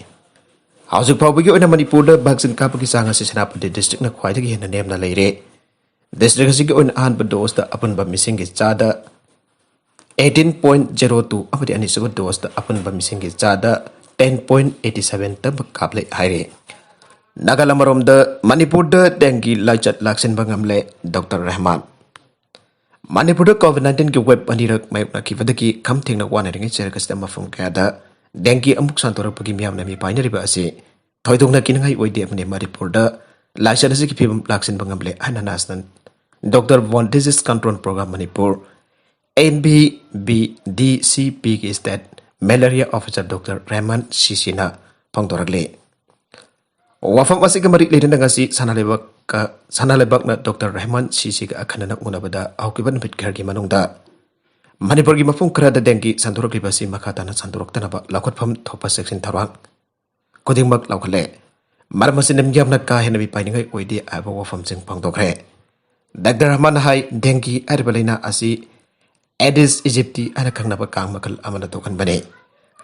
ꯍꯧꯖꯤꯛ ꯐꯥꯎꯕꯒꯤ ꯑꯣꯏꯅ ꯃꯅꯤꯄꯨꯔꯗ vaccine ꯀꯥꯞꯄꯒꯤ ꯆꯥꯡ ꯑꯁꯤ ꯁꯦꯅꯥꯄꯇꯤ districtꯅ ꯈ꯭ꯋꯥꯏꯗꯒꯤ ꯍꯦꯟꯅ ꯅꯦꯝꯅ ꯂꯩꯔꯦ꯫ District ꯑꯁꯤꯒꯤ ꯑꯣꯏꯅ ꯑꯍꯥꯟꯕ doseꯇ ꯑꯄꯨꯟꯕ ꯃꯤꯁꯤꯡꯒꯤ ꯆꯥꯗ eighteen point zero two ꯑꯃꯗꯤ ꯑꯅꯤꯁꯨꯕ doseꯇ ꯑꯄꯨꯟꯕ ꯃꯤꯁꯤꯡꯒꯤ ꯆꯥꯗ ten point eighty seven ꯇꯃꯛ ꯀꯥꯞꯂꯦ ꯍꯥꯏꯔꯤ꯫ ꯅꯥꯒꯥꯂꯦꯟ ꯑꯃꯔꯣꯝꯗ, ꯃꯅꯤꯄꯨꯔꯗ dengue ꯂꯥꯏꯆꯠ ꯂꯥꯛꯁꯤꯟꯕ ꯉꯝꯂꯦ ꯗꯣꯛꯇꯔ ꯔꯍꯃꯥꯟ꯫ ꯃꯅꯤꯄꯨꯔꯗ COVID nineteenꯒꯤ wave ꯑꯅꯤꯔꯛ ꯃꯥꯌꯣꯛꯅꯈꯤꯕꯗꯒꯤ ꯈꯝ ꯊꯦꯡꯅ ꯋꯥꯅꯔꯤꯉꯩ ꯆꯩꯔꯛ ꯑꯁꯤꯗ ꯃꯐꯝ ꯀꯌꯥꯗ dengue ꯑꯃꯨꯛ ꯁꯟꯗꯣꯔꯛꯄꯒꯤ ꯃꯤꯌꯥꯝꯅ ꯃꯤꯄꯥꯏꯅꯔꯤꯕ ꯑꯁꯤ ꯊꯣꯏꯗꯣꯛꯅ ꯀꯤꯅꯤꯡꯉꯥꯏ ꯑꯣꯏꯗꯦ ꯑꯃꯗꯤ ꯃꯅꯤꯄꯨꯔꯗ ꯂꯥꯏꯆꯠ ꯑꯁꯤꯒꯤ ꯐꯤꯕꯝ ꯂꯥꯛꯁꯤꯟꯕ ꯉꯝꯂꯦ ꯍꯥꯏꯅ National Doctor One Disease Control Program Manipur, NBBDCPꯒꯤ state malaria officer doctor Rehman ꯁꯤꯁꯤꯅ ꯐꯣꯡꯗꯣꯔꯛꯂꯤ꯫ ꯋꯥꯐꯝ ꯑꯁꯤꯒ ꯃꯔꯤ ꯂꯩꯅꯅ ꯉꯁꯤ ꯁꯅꯥ ꯂꯩꯕꯥꯛꯀ, ꯁꯅꯥ ꯂꯩꯕꯥꯛꯅ ꯗꯣꯛꯇꯔ ꯔꯍꯃꯟ ꯁꯤꯁꯤꯒ ꯑꯈꯟꯅꯅ ꯎꯅꯕꯗ ꯍꯧꯈꯤꯕ ꯅꯨꯃꯤꯠ ꯈꯔꯒꯤ ꯃꯅꯨꯡꯗ ꯃꯅꯤꯄꯨꯔꯒꯤ ꯃꯐꯝ ꯈꯔꯗ ꯗꯦꯡꯒꯤ ꯁꯟꯗꯣꯔꯛꯂꯤꯕ ꯑꯁꯤ ꯃꯈꯥ ꯇꯥꯅ ꯁꯟꯗꯣꯔꯛꯇꯅꯕ ꯂꯧꯈꯠꯐꯝ ꯊꯣꯛꯄ ꯆꯦꯛꯁꯤꯟ ꯊꯧꯔꯥꯡ ꯈꯨꯗꯤꯡꯃꯛ ꯂꯧꯈꯠꯂꯦ꯫ ꯃꯔꯝ ꯑꯁꯤꯅ ꯃꯤꯌꯥꯝꯅ ꯀꯥ ꯍꯦꯟꯅ ꯃꯤꯄꯥꯏꯅꯤꯡꯉꯥꯏ ꯑꯣꯏꯗꯦ ꯍꯥꯏꯕ ꯋꯥꯐꯝꯁꯤꯡ ꯐꯣꯡꯗꯣꯛꯈ꯭ꯔꯦ꯫ ꯗꯥꯛꯇꯔ ꯔꯍꯃꯟ ꯍꯥꯏ, ꯗꯦꯡꯒꯤ ꯍꯥꯏꯔꯤꯕ ꯂꯥꯏꯅꯥ ꯑꯁꯤ ꯑꯦꯗꯤꯁ ꯏꯖꯤꯞꯇꯤ ꯍꯥꯏꯅ ꯈꯪꯅꯕ ꯀꯥꯡ ꯃꯈꯜ ꯑꯃꯅ ꯊꯣꯛꯍꯟꯕꯅꯤ꯫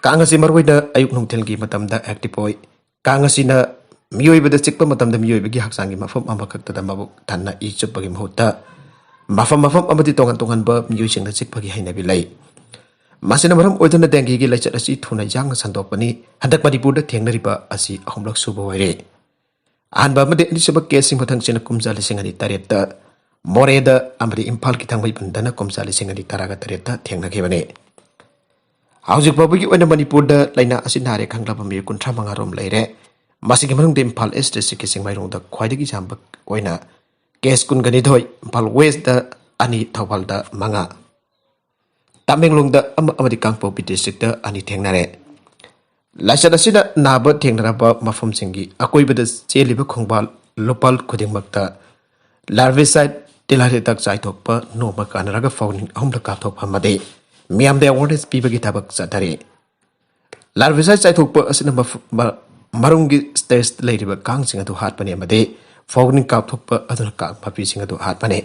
ꯀꯥꯡ ꯑꯁꯤ ꯃꯔꯨꯑꯣꯏꯅ ꯑꯌꯨꯛ ꯅꯨꯡꯊꯤꯜꯒꯤ ꯃꯇꯝꯗ ꯑꯦꯛꯇꯤꯚ ꯑꯣꯏ꯫ ꯀꯥꯡ ꯑꯁꯤꯅ ꯃꯤꯑꯣꯏꯕꯗ ꯆꯤꯛꯄ ꯃꯇꯝꯗ ꯃꯤꯑꯣꯏꯕꯒꯤ ꯍꯛꯆꯥꯡꯒꯤ ꯃꯐꯝ ꯑꯃꯈꯛꯇꯗ ꯃꯕꯨꯛ ꯊꯟꯅ ꯏ ꯆꯨꯞꯄꯒꯤ ꯃꯍꯨꯠꯇ ꯃꯐꯝ ꯃꯐꯝ ꯑꯃꯗꯤ ꯇꯣꯉꯥꯟ ꯇꯣꯉꯥꯟꯕ ꯃꯤꯑꯣꯏꯁꯤꯡꯗ ꯆꯤꯛꯄꯒꯤ ꯍꯩꯅꯕꯤ ꯂꯩ꯫ ꯃꯁꯤꯅ ꯃꯔꯝ ꯑꯣꯏꯗꯨꯅ ꯗꯦꯡꯒꯤꯒꯤ ꯂꯥꯏꯆꯠ ꯑꯁꯤ ꯊꯨꯅ ꯌꯥꯡꯅ ꯁꯟꯗꯣꯛꯄꯅꯤ꯫ ꯍꯟꯗꯛ ꯃꯅꯤꯄꯨꯔꯗ ꯊꯦꯡꯅꯔꯤꯕ ꯑꯁꯤ ꯑꯍꯨꯝꯂꯛ ꯁꯨꯕ ꯑꯣꯏꯔꯦ꯫ ꯑꯍꯥꯟꯕ ꯑꯃꯗꯤ ꯑꯅꯤꯁꯨꯕ ꯀꯦꯁꯁꯤꯡ ꯃꯊꯪꯁꯤꯅ ꯀꯨꯝꯖꯥ ꯂꯤꯁꯤꯡ ꯑꯅꯤ ꯇꯔꯦꯠꯇ ꯃꯣꯔꯦꯗ ꯑꯃꯗꯤ ꯏꯝꯐꯥꯜꯒꯤ ꯊꯥꯡꯃꯩꯕꯟꯗꯅ ꯀꯨꯝꯖꯥ ꯂꯤꯁꯤꯡ ꯑꯅꯤ ꯇꯔꯥꯒ ꯇꯔꯦꯠꯇ ꯊꯦꯡꯅꯈꯤꯕꯅꯤ꯫ ꯍꯧꯖꯤꯛ ꯐꯥꯎꯕꯒꯤ ꯑꯣꯏꯅ ꯃꯅꯤꯄꯨꯔꯗ ꯂꯥꯏꯅꯥ ꯑꯁꯤ ꯅꯥꯔꯦ ꯈꯪꯂꯕ ꯃꯤꯑꯣꯏ ꯀꯨꯟꯊ꯭ꯔꯥ ꯃꯉꯥ ꯔꯣꯝ ꯂꯩꯔꯦ꯫ ꯃꯁꯤꯒꯤ ꯃꯅꯨꯡꯗ ꯏꯝꯐꯥꯜ ꯏꯁ ꯗꯤꯁꯇ꯭ꯔꯤꯛꯀꯤ ꯆꯤꯡꯃꯩꯔꯣꯡꯗ ꯈ꯭ꯋꯥꯏꯗꯒꯤ ꯌꯥꯝꯕ ꯑꯣꯏꯅ ꯀꯦꯁ ꯀꯨꯟꯒ ꯅꯤꯊꯣꯏ, ꯏꯝꯐꯥꯜ ꯋꯦꯁꯇ ꯑꯅꯤ, ꯊꯧꯕꯥꯜꯗ ꯃꯉꯥ, ꯇꯃꯦꯡꯂꯣꯡꯗ ꯑꯃ ꯑꯃꯗꯤ ꯀꯥꯡꯄꯣꯛꯄꯤ ꯗꯤꯁꯇ꯭ꯔꯤꯛꯇ ꯑꯅꯤ ꯊꯦꯡꯅꯔꯦ꯫ ꯂꯥꯏꯆꯠ ꯑꯁꯤꯅ ꯅꯥꯕ ꯊꯦꯡꯅꯔꯕ ꯃꯐꯝꯁꯤꯡꯒꯤ ꯑꯀꯣꯏꯕꯗ ꯆꯦꯜꯂꯤꯕ ꯈꯣꯡꯕꯥꯜ ꯂꯨꯄꯥꯜ ꯈꯨꯗꯤꯡꯃꯛꯇ ꯂꯥꯔꯚꯤꯁꯥꯏꯠ ꯇꯤꯜꯍꯥꯠ ꯍꯤꯗꯥꯛ ꯆꯥꯏꯊꯣꯛꯄ ꯅꯣꯡꯃ ꯀꯥꯟꯅꯔꯒ ꯐꯧꯅꯤꯡ ꯑꯍꯨꯝꯂꯛ ꯀꯥꯞꯊꯣꯛꯄ ꯑꯃꯗꯤ ꯃꯤꯌꯥꯝꯗ ꯑꯦꯋꯥꯔꯅꯦꯁ ꯄꯤꯕꯒꯤ ꯊꯕꯛ ꯆꯠꯊꯔꯤ꯫ ꯂꯥꯔꯚꯤꯁꯥꯏꯠ ꯆꯥꯏꯊꯣꯛꯄ ꯑꯁꯤꯅ ꯃꯐ-, ꯃ-, ꯃꯔꯨꯝꯒꯤ ꯁ꯭ꯇꯦꯖꯇ ꯂꯩꯔꯤꯕ ꯀꯥꯡꯁꯤꯡ ꯑꯗꯨ ꯍꯥꯠꯄꯅꯤ ꯑꯃꯗꯤ ꯐꯧꯅꯤꯡ ꯀꯥꯞꯊꯣꯛꯄ ꯑꯗꯨꯅ ꯀꯥꯡ ꯃꯄꯤꯁꯤꯡ ꯑꯗꯨ ꯍꯥꯠꯄꯅꯤ꯫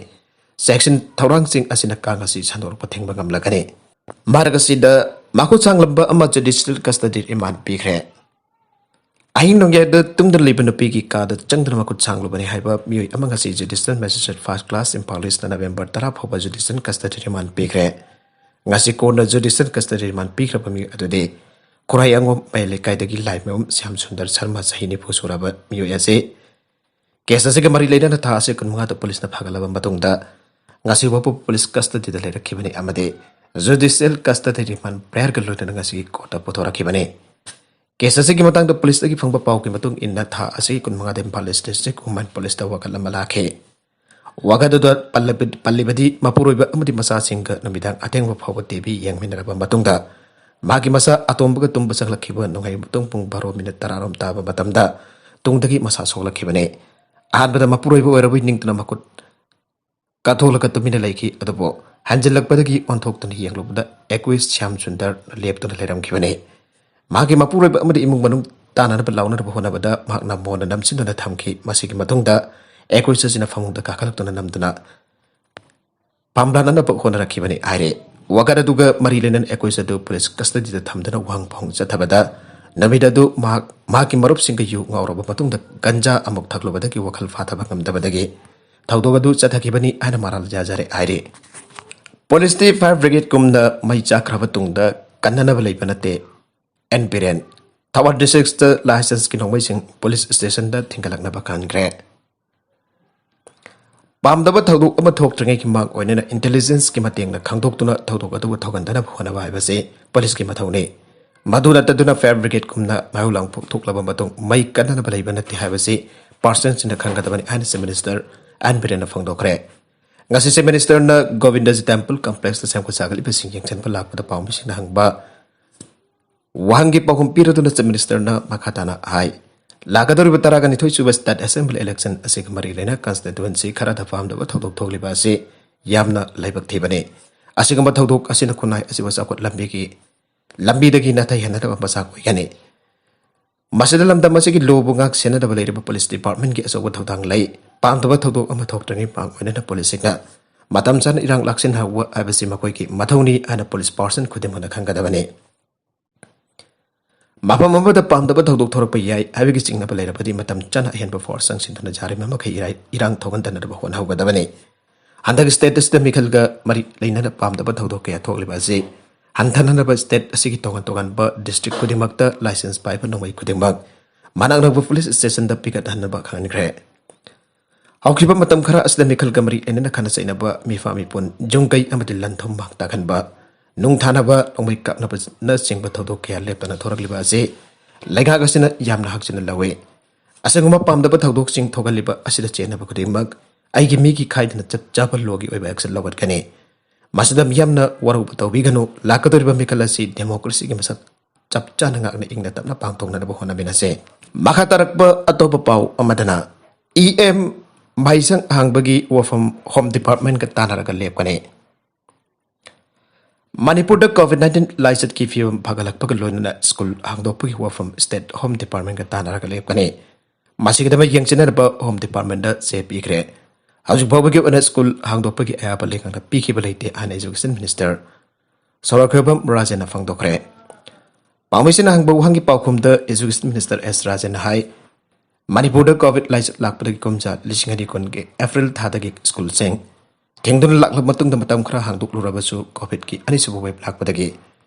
ꯆꯦꯛꯁꯤꯟ ꯊꯧꯔꯥꯡꯁꯤꯡ ꯑꯁꯤꯅ ꯀꯥꯡ ꯑꯁꯤ ꯁꯟꯗꯣꯔꯛꯄ ꯊꯤꯡꯕ ꯉꯝꯂꯒꯅꯤ꯫ ꯃꯔꯛ ꯑꯁꯤꯗ ꯃꯈꯨꯠ ꯁꯥꯡꯂꯝꯕ ꯑꯃ ꯖꯨꯗꯤꯁꯤꯌꯦꯜ ꯀꯁꯇꯗꯤ ꯔꯤꯃꯥꯟ ꯄꯤꯈ꯭ꯔꯦ꯫ ꯑꯍꯤꯡ ꯅꯣꯡꯌꯥꯏꯗ ꯇꯨꯝꯗ ꯂꯩꯕ ꯅꯨꯄꯤꯒꯤ ꯀꯥꯗ ꯆꯪꯗꯨꯅ ꯃꯈꯨꯠ ꯁꯥꯡꯂꯨꯕꯅꯤ ꯍꯥꯏꯕ ꯃꯤꯑꯣꯏ ꯑꯃ ꯉꯁꯤ judicial magistrate first class Imphal ꯏꯁꯅ ꯅꯕꯦꯝꯕꯔ ꯇꯔꯥ ꯐꯥꯎꯕ ꯖꯨꯗꯤꯁꯤꯌꯦꯜ ꯀꯁꯇꯗꯤ ꯔꯤꯃꯥꯟ ꯄꯤꯈ꯭ꯔꯦ꯫ ꯉꯁꯤ ꯀꯣꯟꯅ ꯖꯨꯗꯤꯁꯤꯌꯦꯜ ꯀꯁꯇꯗꯤ ꯔꯤꯃꯥꯟ ꯄꯤꯈ꯭ꯔꯕ ꯃꯤꯑꯣꯏ ꯑꯗꯨꯗꯤ ꯈꯨꯔꯥꯏ ꯑꯉꯣꯝ ꯃꯌꯥꯏ ꯂꯩꯀꯥꯏꯗꯒꯤ ꯂꯥꯏꯃꯌꯨꯝ ꯁ꯭ꯌꯥꯝ ꯁꯨꯟꯗꯔ ꯁꯔꯃ, ꯆꯍꯤ ꯅꯤꯐꯨ ꯁꯨꯔꯕ ꯃꯤꯑꯣꯏ ꯑꯁꯤ ꯀꯦꯁ ꯑꯁꯤꯒ ꯃꯔꯤ ꯂꯩꯅꯅ ꯊꯥ ꯑꯁꯤ ꯀꯨꯟꯃꯉꯥꯗ ꯄꯨꯂꯤꯁꯅ ꯐꯥꯒꯠꯂꯕ ꯃꯇꯨꯡꯗ ꯉꯁꯤ ꯐꯥꯎꯕ ꯄꯨꯂꯤꯁ ꯀꯁꯇꯗꯤꯗ ꯂꯩꯔꯛꯈꯤꯕꯅꯤ ꯑꯃꯗꯤ ꯖꯨꯗꯤꯁꯤꯌꯦꯜ ꯀꯁꯇꯗꯤ ꯔꯤꯃꯥꯟ ꯄ꯭ꯔꯦꯌꯔꯒ ꯂꯣꯏꯅꯅ ꯉꯁꯤꯒꯤ ꯀꯣꯔꯠꯇ ꯄꯨꯊꯣꯔꯛꯈꯤꯕꯅꯤ꯫ ꯀꯦꯁ ꯑꯁꯤꯒꯤ ꯃꯇꯥꯡꯗ ꯄꯨꯂꯤꯁꯇꯒꯤ ꯐꯪꯕ ꯄꯥꯎꯒꯤ ꯃꯇꯨꯡ ꯏꯟꯅ ꯊꯥ ꯑꯁꯤꯒꯤ ꯀꯨꯟꯃꯉꯥꯗ ꯏꯝꯐꯥꯜ ꯏꯁ ꯗꯤꯁꯇ꯭ꯔꯤꯛ ꯋꯨꯃꯦꯟ ꯄꯨꯂꯤꯁꯇ ꯋꯥꯀꯠ ꯑꯃ ꯂꯥꯛꯈꯤ꯫ ꯋꯥꯀꯠ ꯑꯗꯨꯗ ꯄꯜꯂꯕ-, ꯄꯜꯂꯤꯕꯗꯤ ꯃꯄꯨꯔꯣꯏꯕ ꯑꯃꯗꯤ ꯃꯆꯥꯁꯤꯡꯒ ꯅꯨꯃꯤꯗꯥꯡ ꯑꯊꯦꯡꯕ ꯐꯥꯎꯕ ꯇꯤꯚꯤ ꯌꯦꯡꯃꯤꯟꯅꯔꯕ ꯃꯇꯨꯡꯗ ꯃꯍꯥꯛꯀꯤ ꯃꯆꯥ ꯑꯇꯣꯝꯕꯒ ꯇꯨꯝꯕ ꯆꯪꯂꯛꯈꯤꯕ ꯅꯣꯡꯌꯥꯏ ꯄꯨꯡ ꯕꯥꯔꯣ ꯃꯤꯅꯤꯠ ꯇꯔꯥꯔꯣꯝ ꯇꯥꯕ ꯃꯇꯝꯗ ꯇꯨꯡꯗꯒꯤ ꯃꯁꯥ ꯁꯣꯛꯂꯛꯈꯤꯕꯅꯤ꯫ ꯑꯍꯥꯟꯕꯗ ꯃꯄꯨꯔꯣꯏꯕ ꯑꯣꯏꯔꯕꯣꯏ ꯅꯤꯡꯗꯨꯅ ꯃꯈꯨꯠ ꯀꯥꯊꯣꯛꯂꯒ ꯇꯨꯃꯤꯟꯅ ꯂꯩꯈꯤ꯫ ꯑꯗꯨꯕꯨ ꯍꯟꯖꯤꯜꯂꯛꯄꯗꯒꯤ ꯑꯣꯟꯊꯣꯛꯇꯨꯅ ꯌꯦꯡꯂꯨꯕꯗ ꯑꯦꯀ꯭ꯋꯤꯁ ꯁ꯭ꯌꯥꯝ ꯁꯨꯟꯗꯔ ꯂꯦꯞꯇꯨꯅ ꯂꯩꯔꯝꯈꯤꯕꯅꯤ꯫ ꯃꯍꯥꯛꯀꯤ ꯃꯄꯨꯔꯣꯏꯕ ꯑꯃꯗꯤ ꯏꯃꯨꯡ ꯃꯅꯨꯡ ꯇꯥꯟꯅꯅꯕ ꯂꯥꯎꯅꯅꯕ ꯍꯣꯠꯅꯕꯗ ꯃꯍꯥꯛꯅ ꯃꯣꯟꯅ ꯅꯝꯁꯤꯟꯗꯨꯅ ꯊꯝꯈꯤ꯫ ꯃꯁꯤꯒꯤ ꯃꯇꯨꯡꯗ ꯑꯦꯀ꯭ꯋꯤꯁ ꯑꯁꯤꯅ ꯐꯃꯨꯡꯗ ꯀꯥꯈꯠꯂꯛꯇꯨꯅ ꯅꯝꯗꯨꯅ ꯄꯥꯝꯂꯥꯟꯅꯅꯕ ꯍꯣꯠꯅꯔꯛꯈꯤꯕꯅꯤ ꯍꯥꯏꯔꯦ꯫ ꯋꯥꯀꯠ ꯑꯗꯨꯒ ꯃꯔꯤ ꯂꯩꯅꯅ ꯑꯦꯀ꯭ꯋꯤꯁ ꯑꯗꯨ ꯄꯨꯂꯤꯁ ꯀꯁꯇꯗꯤꯗ ꯊꯝꯗꯨꯅ ꯋꯥꯍꯪ ꯐꯥꯎꯍꯪ ꯆꯠꯊꯕꯗ ꯅꯨꯃꯤꯠ ꯑꯗꯨ ꯃꯍꯥꯛ ꯃꯍꯥꯛꯀꯤ ꯃꯔꯨꯞꯁꯤꯡꯒ ꯌꯨ ꯉꯥꯎꯔꯕ ꯃꯇꯨꯡꯗ ꯒꯟꯖꯥ ꯑꯃꯨꯛ ꯊꯛꯂꯨꯕꯗꯒꯤ ꯋꯥꯈꯜ ꯐꯥꯊꯕ ꯉꯝꯗꯕꯗꯒꯤ ꯊꯧꯗꯣꯛ ꯑꯗꯨ ꯆꯠꯊꯈꯤꯕꯅꯤ ꯍꯥꯏꯅ ꯃꯔꯥꯜ ꯌꯥꯖꯔꯦ ꯍꯥꯏꯔꯤ꯫ ꯄꯨꯂꯤꯁꯇꯤ ꯐꯥꯌꯔ ꯕ꯭ꯔꯤꯒꯦꯗ ꯀꯨꯝꯅ ꯃꯩ ꯆꯥꯛꯈ꯭ꯔꯕ ꯇꯨꯡꯗ ꯀꯟꯅꯅꯕ ꯂꯩꯕ ꯅꯠꯇꯦ꯫ ꯑꯦꯟ ꯕꯤꯔꯦꯟ꯫ ꯊꯧꯕꯥꯜ ꯗꯤꯁꯇ꯭ꯔꯤꯛꯇ ꯂꯥꯏꯁꯦꯟꯁꯀꯤ ꯅꯣꯡꯃꯩꯁꯤꯡ ꯄꯨꯂꯤꯁ ꯁ꯭ꯇꯦꯁꯟꯗ ꯊꯤꯡꯒꯠꯂꯛꯅꯕ ꯈꯟꯈ꯭ꯔꯦ꯫ ꯄꯥꯝꯗꯕ ꯊꯧꯗꯣꯛ ꯑꯃ ꯊꯣꯛꯇ꯭ꯔꯤꯉꯩꯒꯤ ꯃꯥꯡ ꯑꯣꯏꯅꯅ ꯏꯟꯇꯦꯂꯤꯖꯦꯟꯁꯀꯤ ꯃꯇꯦꯡꯅ ꯈꯪꯗꯣꯛꯇꯨꯅ ꯊꯧꯗꯣꯛ ꯑꯗꯨꯕꯨ ꯊꯧꯒꯟꯗꯅꯕ ꯍꯣꯠꯅꯕ ꯍꯥꯏꯕꯁꯤ ꯄꯨꯂꯤꯁꯀꯤ ꯃꯊꯧꯅꯤ꯫ ꯃꯗꯨ ꯅꯠꯇꯗꯨꯅ ꯐꯥꯌꯔ ꯕ꯭ꯔꯤꯒꯦꯗ ꯀꯨꯝꯅ ꯃꯥꯌꯣꯛ ꯂꯥꯡꯄꯣꯛ ꯊꯣꯛꯂꯕ ꯃꯇꯨꯡ ꯃꯩ ꯀꯟꯅꯅꯕ ꯂꯩꯕ ꯅꯠꯇꯦ ꯍꯥꯏꯕꯁꯤ ꯄꯥꯔꯁꯟꯁꯤꯡꯅ ꯈꯪꯒꯗꯕꯅꯤ ꯍꯥꯏꯅ ꯆꯤꯐ ꯃꯤꯅꯤꯁꯇꯔ ꯑꯦꯟ ꯕꯤꯔꯦꯟꯅ ꯐꯣꯡꯗꯣꯛꯈ꯭ꯔꯦ꯫ ꯉꯁꯤ ꯆꯤꯐ ꯃꯤꯅꯤꯁꯇꯔꯅ ꯒꯣꯕꯤꯟꯗꯖꯤ ꯇꯦꯝꯄꯜ ꯀꯝꯄ꯭ꯂꯦꯛꯁꯇ ꯁꯦꯝꯒꯠ ꯁꯥꯒꯠꯂꯤꯕꯁꯤꯡ ꯌꯦꯡꯁꯤꯟꯕ ꯂꯥꯛꯄꯗ ꯄꯥꯎꯃꯤꯁꯤꯡꯅ ꯍꯪꯕ ꯋꯥꯍꯪꯒꯤ ꯄꯥꯎꯈꯨꯝ ꯄꯤꯔꯗꯨꯅ ꯆꯤꯐ ꯃꯤꯅꯤꯁꯇꯔꯅ ꯃꯈꯥ ꯇꯥꯅ ꯍꯥꯏ, ꯂꯥꯛꯀꯗꯧꯔꯤꯕ ꯇꯔꯥꯒ ꯅꯤꯊꯣꯏ ꯁꯨꯕ ꯁ꯭ꯇꯦꯠ ꯑꯦꯁꯦꯝꯕ꯭ꯂꯤ ꯏꯂꯦꯛꯁꯟ ꯑꯁꯤꯒ ꯃꯔꯤ ꯂꯩꯅ ꯀꯟꯁꯇꯤꯇ꯭ꯋꯦꯟꯁꯤ ꯈꯔꯗ ꯄꯥꯝꯗꯕ ꯊꯧꯗꯣꯛ ꯊꯣꯛꯂꯤꯕ ꯑꯁꯤ ꯌꯥꯝꯅ ꯂꯥꯏꯕꯛ ꯊꯤꯕꯅꯤ꯫ ꯑꯁꯤꯒꯨꯝꯕ ꯊꯧꯗꯣꯛ ꯑꯁꯤꯅ ꯈꯨꯟꯅꯥꯏ ꯑꯁꯤꯕꯨ ꯆꯥꯎꯈꯠ ꯂꯝꯕꯤꯒꯤ ꯂꯝꯕꯤꯗꯒꯤ ꯅꯥꯊꯩꯍꯟꯅꯅꯕ ꯃꯆꯥꯛ ꯑꯣꯏꯒꯅꯤ꯫ ꯃꯁꯤꯗ ꯂꯝꯗꯝ ꯑꯁꯤꯒꯤ ꯂꯣꯕꯨ ꯉꯥꯛ ꯁꯦꯟꯅꯗꯕ ꯂꯩꯔꯤꯕ ꯄꯨꯂꯤꯁ ꯗꯤꯄꯥꯔꯠꯃꯦꯟꯒꯤ ꯑꯆꯧꯕ ꯊꯧꯗꯥꯡ ꯂꯩ꯫ ꯄꯥꯝꯗꯕ ꯊꯧꯗꯣꯛ ꯑꯃ ꯊꯣꯛꯇ꯭ꯔꯤꯉꯩ ꯃꯥꯡ ꯑꯣꯏꯅꯅ ꯄꯨꯂꯤꯁꯁꯤꯡꯅ ꯃꯇꯝ ꯆꯥꯅ ꯏꯔꯥꯡ ꯂꯥꯛꯁꯤꯟꯍꯧꯕ ꯍꯥꯏꯕꯁꯤ ꯃꯈꯣꯏꯒꯤ ꯃꯊꯧꯅꯤ ꯍꯥꯏꯅ ꯄꯨꯂꯤꯁ ꯄꯥꯔꯁꯟ ꯈꯨꯗꯤꯡꯃꯛꯅ ꯈꯪꯒꯗꯕꯅꯤ꯫ ꯃꯐꯝ ꯑꯃꯗ ꯄꯥꯝꯗꯕ ꯊꯧꯗꯣꯛ ꯊꯣꯔꯛꯄ ꯌꯥꯏ ꯍꯥꯏꯕꯒꯤ ꯆꯤꯡꯅꯕ ꯂꯩꯔꯕꯗꯤ ꯃꯇꯝ ꯆꯥꯅ ꯑꯍꯦꯟꯕ ꯐꯣꯔꯁ ꯆꯪꯁꯤꯟꯗꯨꯅ ꯌꯥꯔꯤꯕ ꯃꯈꯩ ꯏꯔꯥꯏ-, ꯏꯔꯥꯡ ꯊꯣꯛꯍꯟꯗꯅꯕ ꯍꯣꯠꯅꯍꯧꯒꯗꯕꯅꯤ꯫ ꯍꯟꯗꯛ ꯁ꯭ꯇꯦꯠ ꯑꯁꯤꯗ ꯃꯤꯈꯜꯒ ꯃꯔꯤ ꯂꯩꯅꯅ ꯄꯥꯝꯗꯕ ꯊꯧꯗꯣꯛ ꯀꯌꯥ ꯊꯣꯛꯂꯤꯕ ꯑꯁꯤ ꯍꯟꯊꯅꯅꯕ ꯁ꯭ꯇꯦꯠ ꯑꯁꯤꯒꯤ ꯇꯣꯉꯥꯟ ꯇꯣꯉꯥꯟꯕ ꯗꯤꯁꯇ꯭ꯔꯤꯛ ꯈꯨꯗꯤꯡꯃꯛꯇ ꯂꯥꯏꯁꯦꯟꯁ ꯄꯥꯏꯕ ꯅꯣꯡꯃꯩ ꯈꯨꯗꯤꯡꯃꯛ ꯃꯅꯥꯛ ꯅꯛꯄ ꯄꯨꯂꯤꯁ ꯁ꯭ꯇꯦꯁꯟꯗ ꯄꯤꯈꯠꯍꯟꯅꯕ ꯈꯪꯍꯟꯈ꯭ꯔꯦ꯫ ꯍꯧꯈꯤꯕ ꯃꯇꯝ ꯈꯔ ꯑꯁꯤꯗ ꯃꯤꯈꯜꯒ ꯃꯔꯤ ꯂꯩꯅꯅ ꯈꯠꯅ ꯆꯩꯅꯕ, ꯃꯤꯐꯥ ꯃꯤꯄꯨꯟ, ꯌꯨꯝ ꯀꯩ ꯑꯃꯗꯤ ꯂꯟ ꯊꯨꯝ ꯃꯥꯡ ꯇꯥꯛꯍꯟꯕ, ꯅꯨꯡ ꯊꯥꯅꯕ, ꯅꯣꯡꯃꯩ ꯀꯥꯞꯅꯕꯅꯆꯤꯡꯕ ꯊꯧꯗꯣꯛ ꯀꯌꯥ ꯂꯦꯞꯇꯅ ꯊꯣꯔꯛꯂꯤꯕ ꯑꯁꯤ ꯂꯩꯉꯥꯛ ꯑꯁꯤꯅ ꯌꯥꯝꯅ ꯍꯛꯆꯤꯟꯅ ꯂꯧꯏ꯫ ꯑꯁꯤꯒꯨꯝꯕ ꯄꯥꯝꯗꯕ ꯊꯧꯗꯣꯛꯁꯤꯡ ꯊꯣꯛꯍꯜꯂꯤꯕ ꯑꯁꯤꯗ ꯆꯦꯟꯅꯕ ꯈꯨꯗꯤꯡꯃꯛ ꯑꯩꯒꯤ ꯃꯤꯒꯤ ꯈꯥꯏꯗꯅ ꯆꯞ ꯆꯥꯕ ꯂꯣꯒꯤ ꯑꯣꯏꯕ ꯑꯦꯛꯁꯟ ꯂꯧꯈꯠꯀꯅꯤ꯫ ꯃꯁꯤꯗ ꯃꯤꯌꯥꯝꯅ ꯋꯥꯔꯧꯕ ꯇꯧꯕꯤꯒꯅꯨ꯫ ꯂꯥꯛꯀꯗꯧꯔꯤꯕ ꯃꯤꯈꯜ ꯑꯁꯤ ꯗꯦꯃꯣꯀ꯭ꯔꯦꯁꯤꯒꯤ ꯃꯁꯛ ꯆꯞ ꯆꯥꯅ ꯉꯥꯛꯅ ꯏꯪꯅ ꯇꯞꯅ ꯄꯥꯡꯊꯣꯛꯅꯅꯕ ꯍꯣꯠꯅꯃꯤꯟꯅꯁꯦ꯫ ꯃꯈꯥ ꯇꯥꯔꯛꯄ ꯑꯇꯣꯞꯄ ꯄꯥꯎ ꯑꯃꯗꯅ, ꯏ ꯑꯦꯝ ꯃꯍꯩꯁꯪ ꯍꯥꯡꯕꯒꯤ ꯋꯥꯐꯝ ꯍꯣꯝ ꯗꯤꯄꯥꯔꯠꯃꯦꯟꯒ ꯇꯥꯟꯅꯔꯒ ꯂꯦꯞꯀꯅꯤ꯫ ꯃꯅꯤꯄꯨꯔꯗ ꯀꯣꯚꯤꯗ ꯅꯥꯏꯟꯇꯤꯟ ꯂꯥꯏꯆꯠꯀꯤ ꯐꯤꯕꯝ ꯐꯒꯠꯂꯛꯄꯒ ꯂꯣꯏꯅꯅ ꯁ꯭ꯀꯨꯜ ꯍꯥꯡꯗꯣꯛꯄꯒꯤ ꯋꯥꯐꯝ ꯁ꯭ꯇꯦꯠ ꯍꯣꯝ ꯗꯤꯄꯥꯔꯠꯃꯦꯟꯒ ꯇꯥꯟꯅꯔꯒ ꯂꯦꯞꯀꯅꯤ꯫ ꯃꯁꯤꯒꯤꯗꯃꯛ ꯌꯦꯡꯁꯤꯟꯅꯅꯕ ꯍꯣꯝ ꯗꯤꯄꯥꯔꯠꯃꯦꯟꯗ ꯆꯦ ꯄꯤꯈ꯭ꯔꯦ꯫ ꯍꯧꯖꯤꯛ ꯐꯥꯎꯕꯒꯤ ꯑꯣꯏꯅ ꯁ꯭ꯀꯨꯜ ꯍꯥꯡꯗꯣꯛꯄꯒꯤ ꯑꯌꯥꯕ ꯂꯩꯉꯥꯛꯅ ꯄꯤꯈꯤꯕ ꯂꯩꯇꯦ ꯍꯥꯏꯅ ꯏꯖꯨꯀꯦꯁꯟ ꯃꯤꯅꯤꯁꯇꯔ ꯁꯣꯔꯥꯈꯣꯏꯕꯝ ꯔꯥꯖꯦꯟꯅ ꯐꯣꯡꯗꯣꯛꯈ꯭ꯔꯦ꯫ ꯄꯥꯎꯃꯤꯁꯤꯅ ꯍꯪꯕ ꯋꯥꯍꯪꯒꯤ ꯄꯥꯎꯈꯨꯝꯗ ꯏꯖꯨꯀꯦꯁꯟ ꯃꯤꯅꯤꯁꯇꯔ ꯑꯦꯁ ꯔꯥꯖꯦꯟꯅ ꯍꯥꯏ, ꯃꯅꯤꯄꯨꯔꯗ ꯀꯣꯚꯤꯗ ꯂꯥꯏꯆꯠ ꯂꯥꯛꯄꯗꯒꯤ ꯀꯨꯝꯖꯥ ꯂꯤꯁꯤꯡ ꯑꯅꯤ ꯀꯨꯟꯒꯤ ꯑꯦꯄ꯭ꯔꯤꯜ ꯊꯥꯗꯒꯤ ꯁ꯭ꯀꯨꯜꯁꯤꯡ ꯊꯤꯡꯗꯨꯅ ꯂꯥꯛꯂꯕ ꯃꯇꯨꯡꯗ ꯃꯇꯝ ꯈꯔ ꯍꯥꯡꯗꯣꯛꯂꯨꯔꯕꯁꯨ ꯀꯣꯚꯤꯗꯀꯤ ꯑꯅꯤꯁꯨꯕ ꯋꯦꯕ ꯂꯥꯛꯄꯗꯒꯤ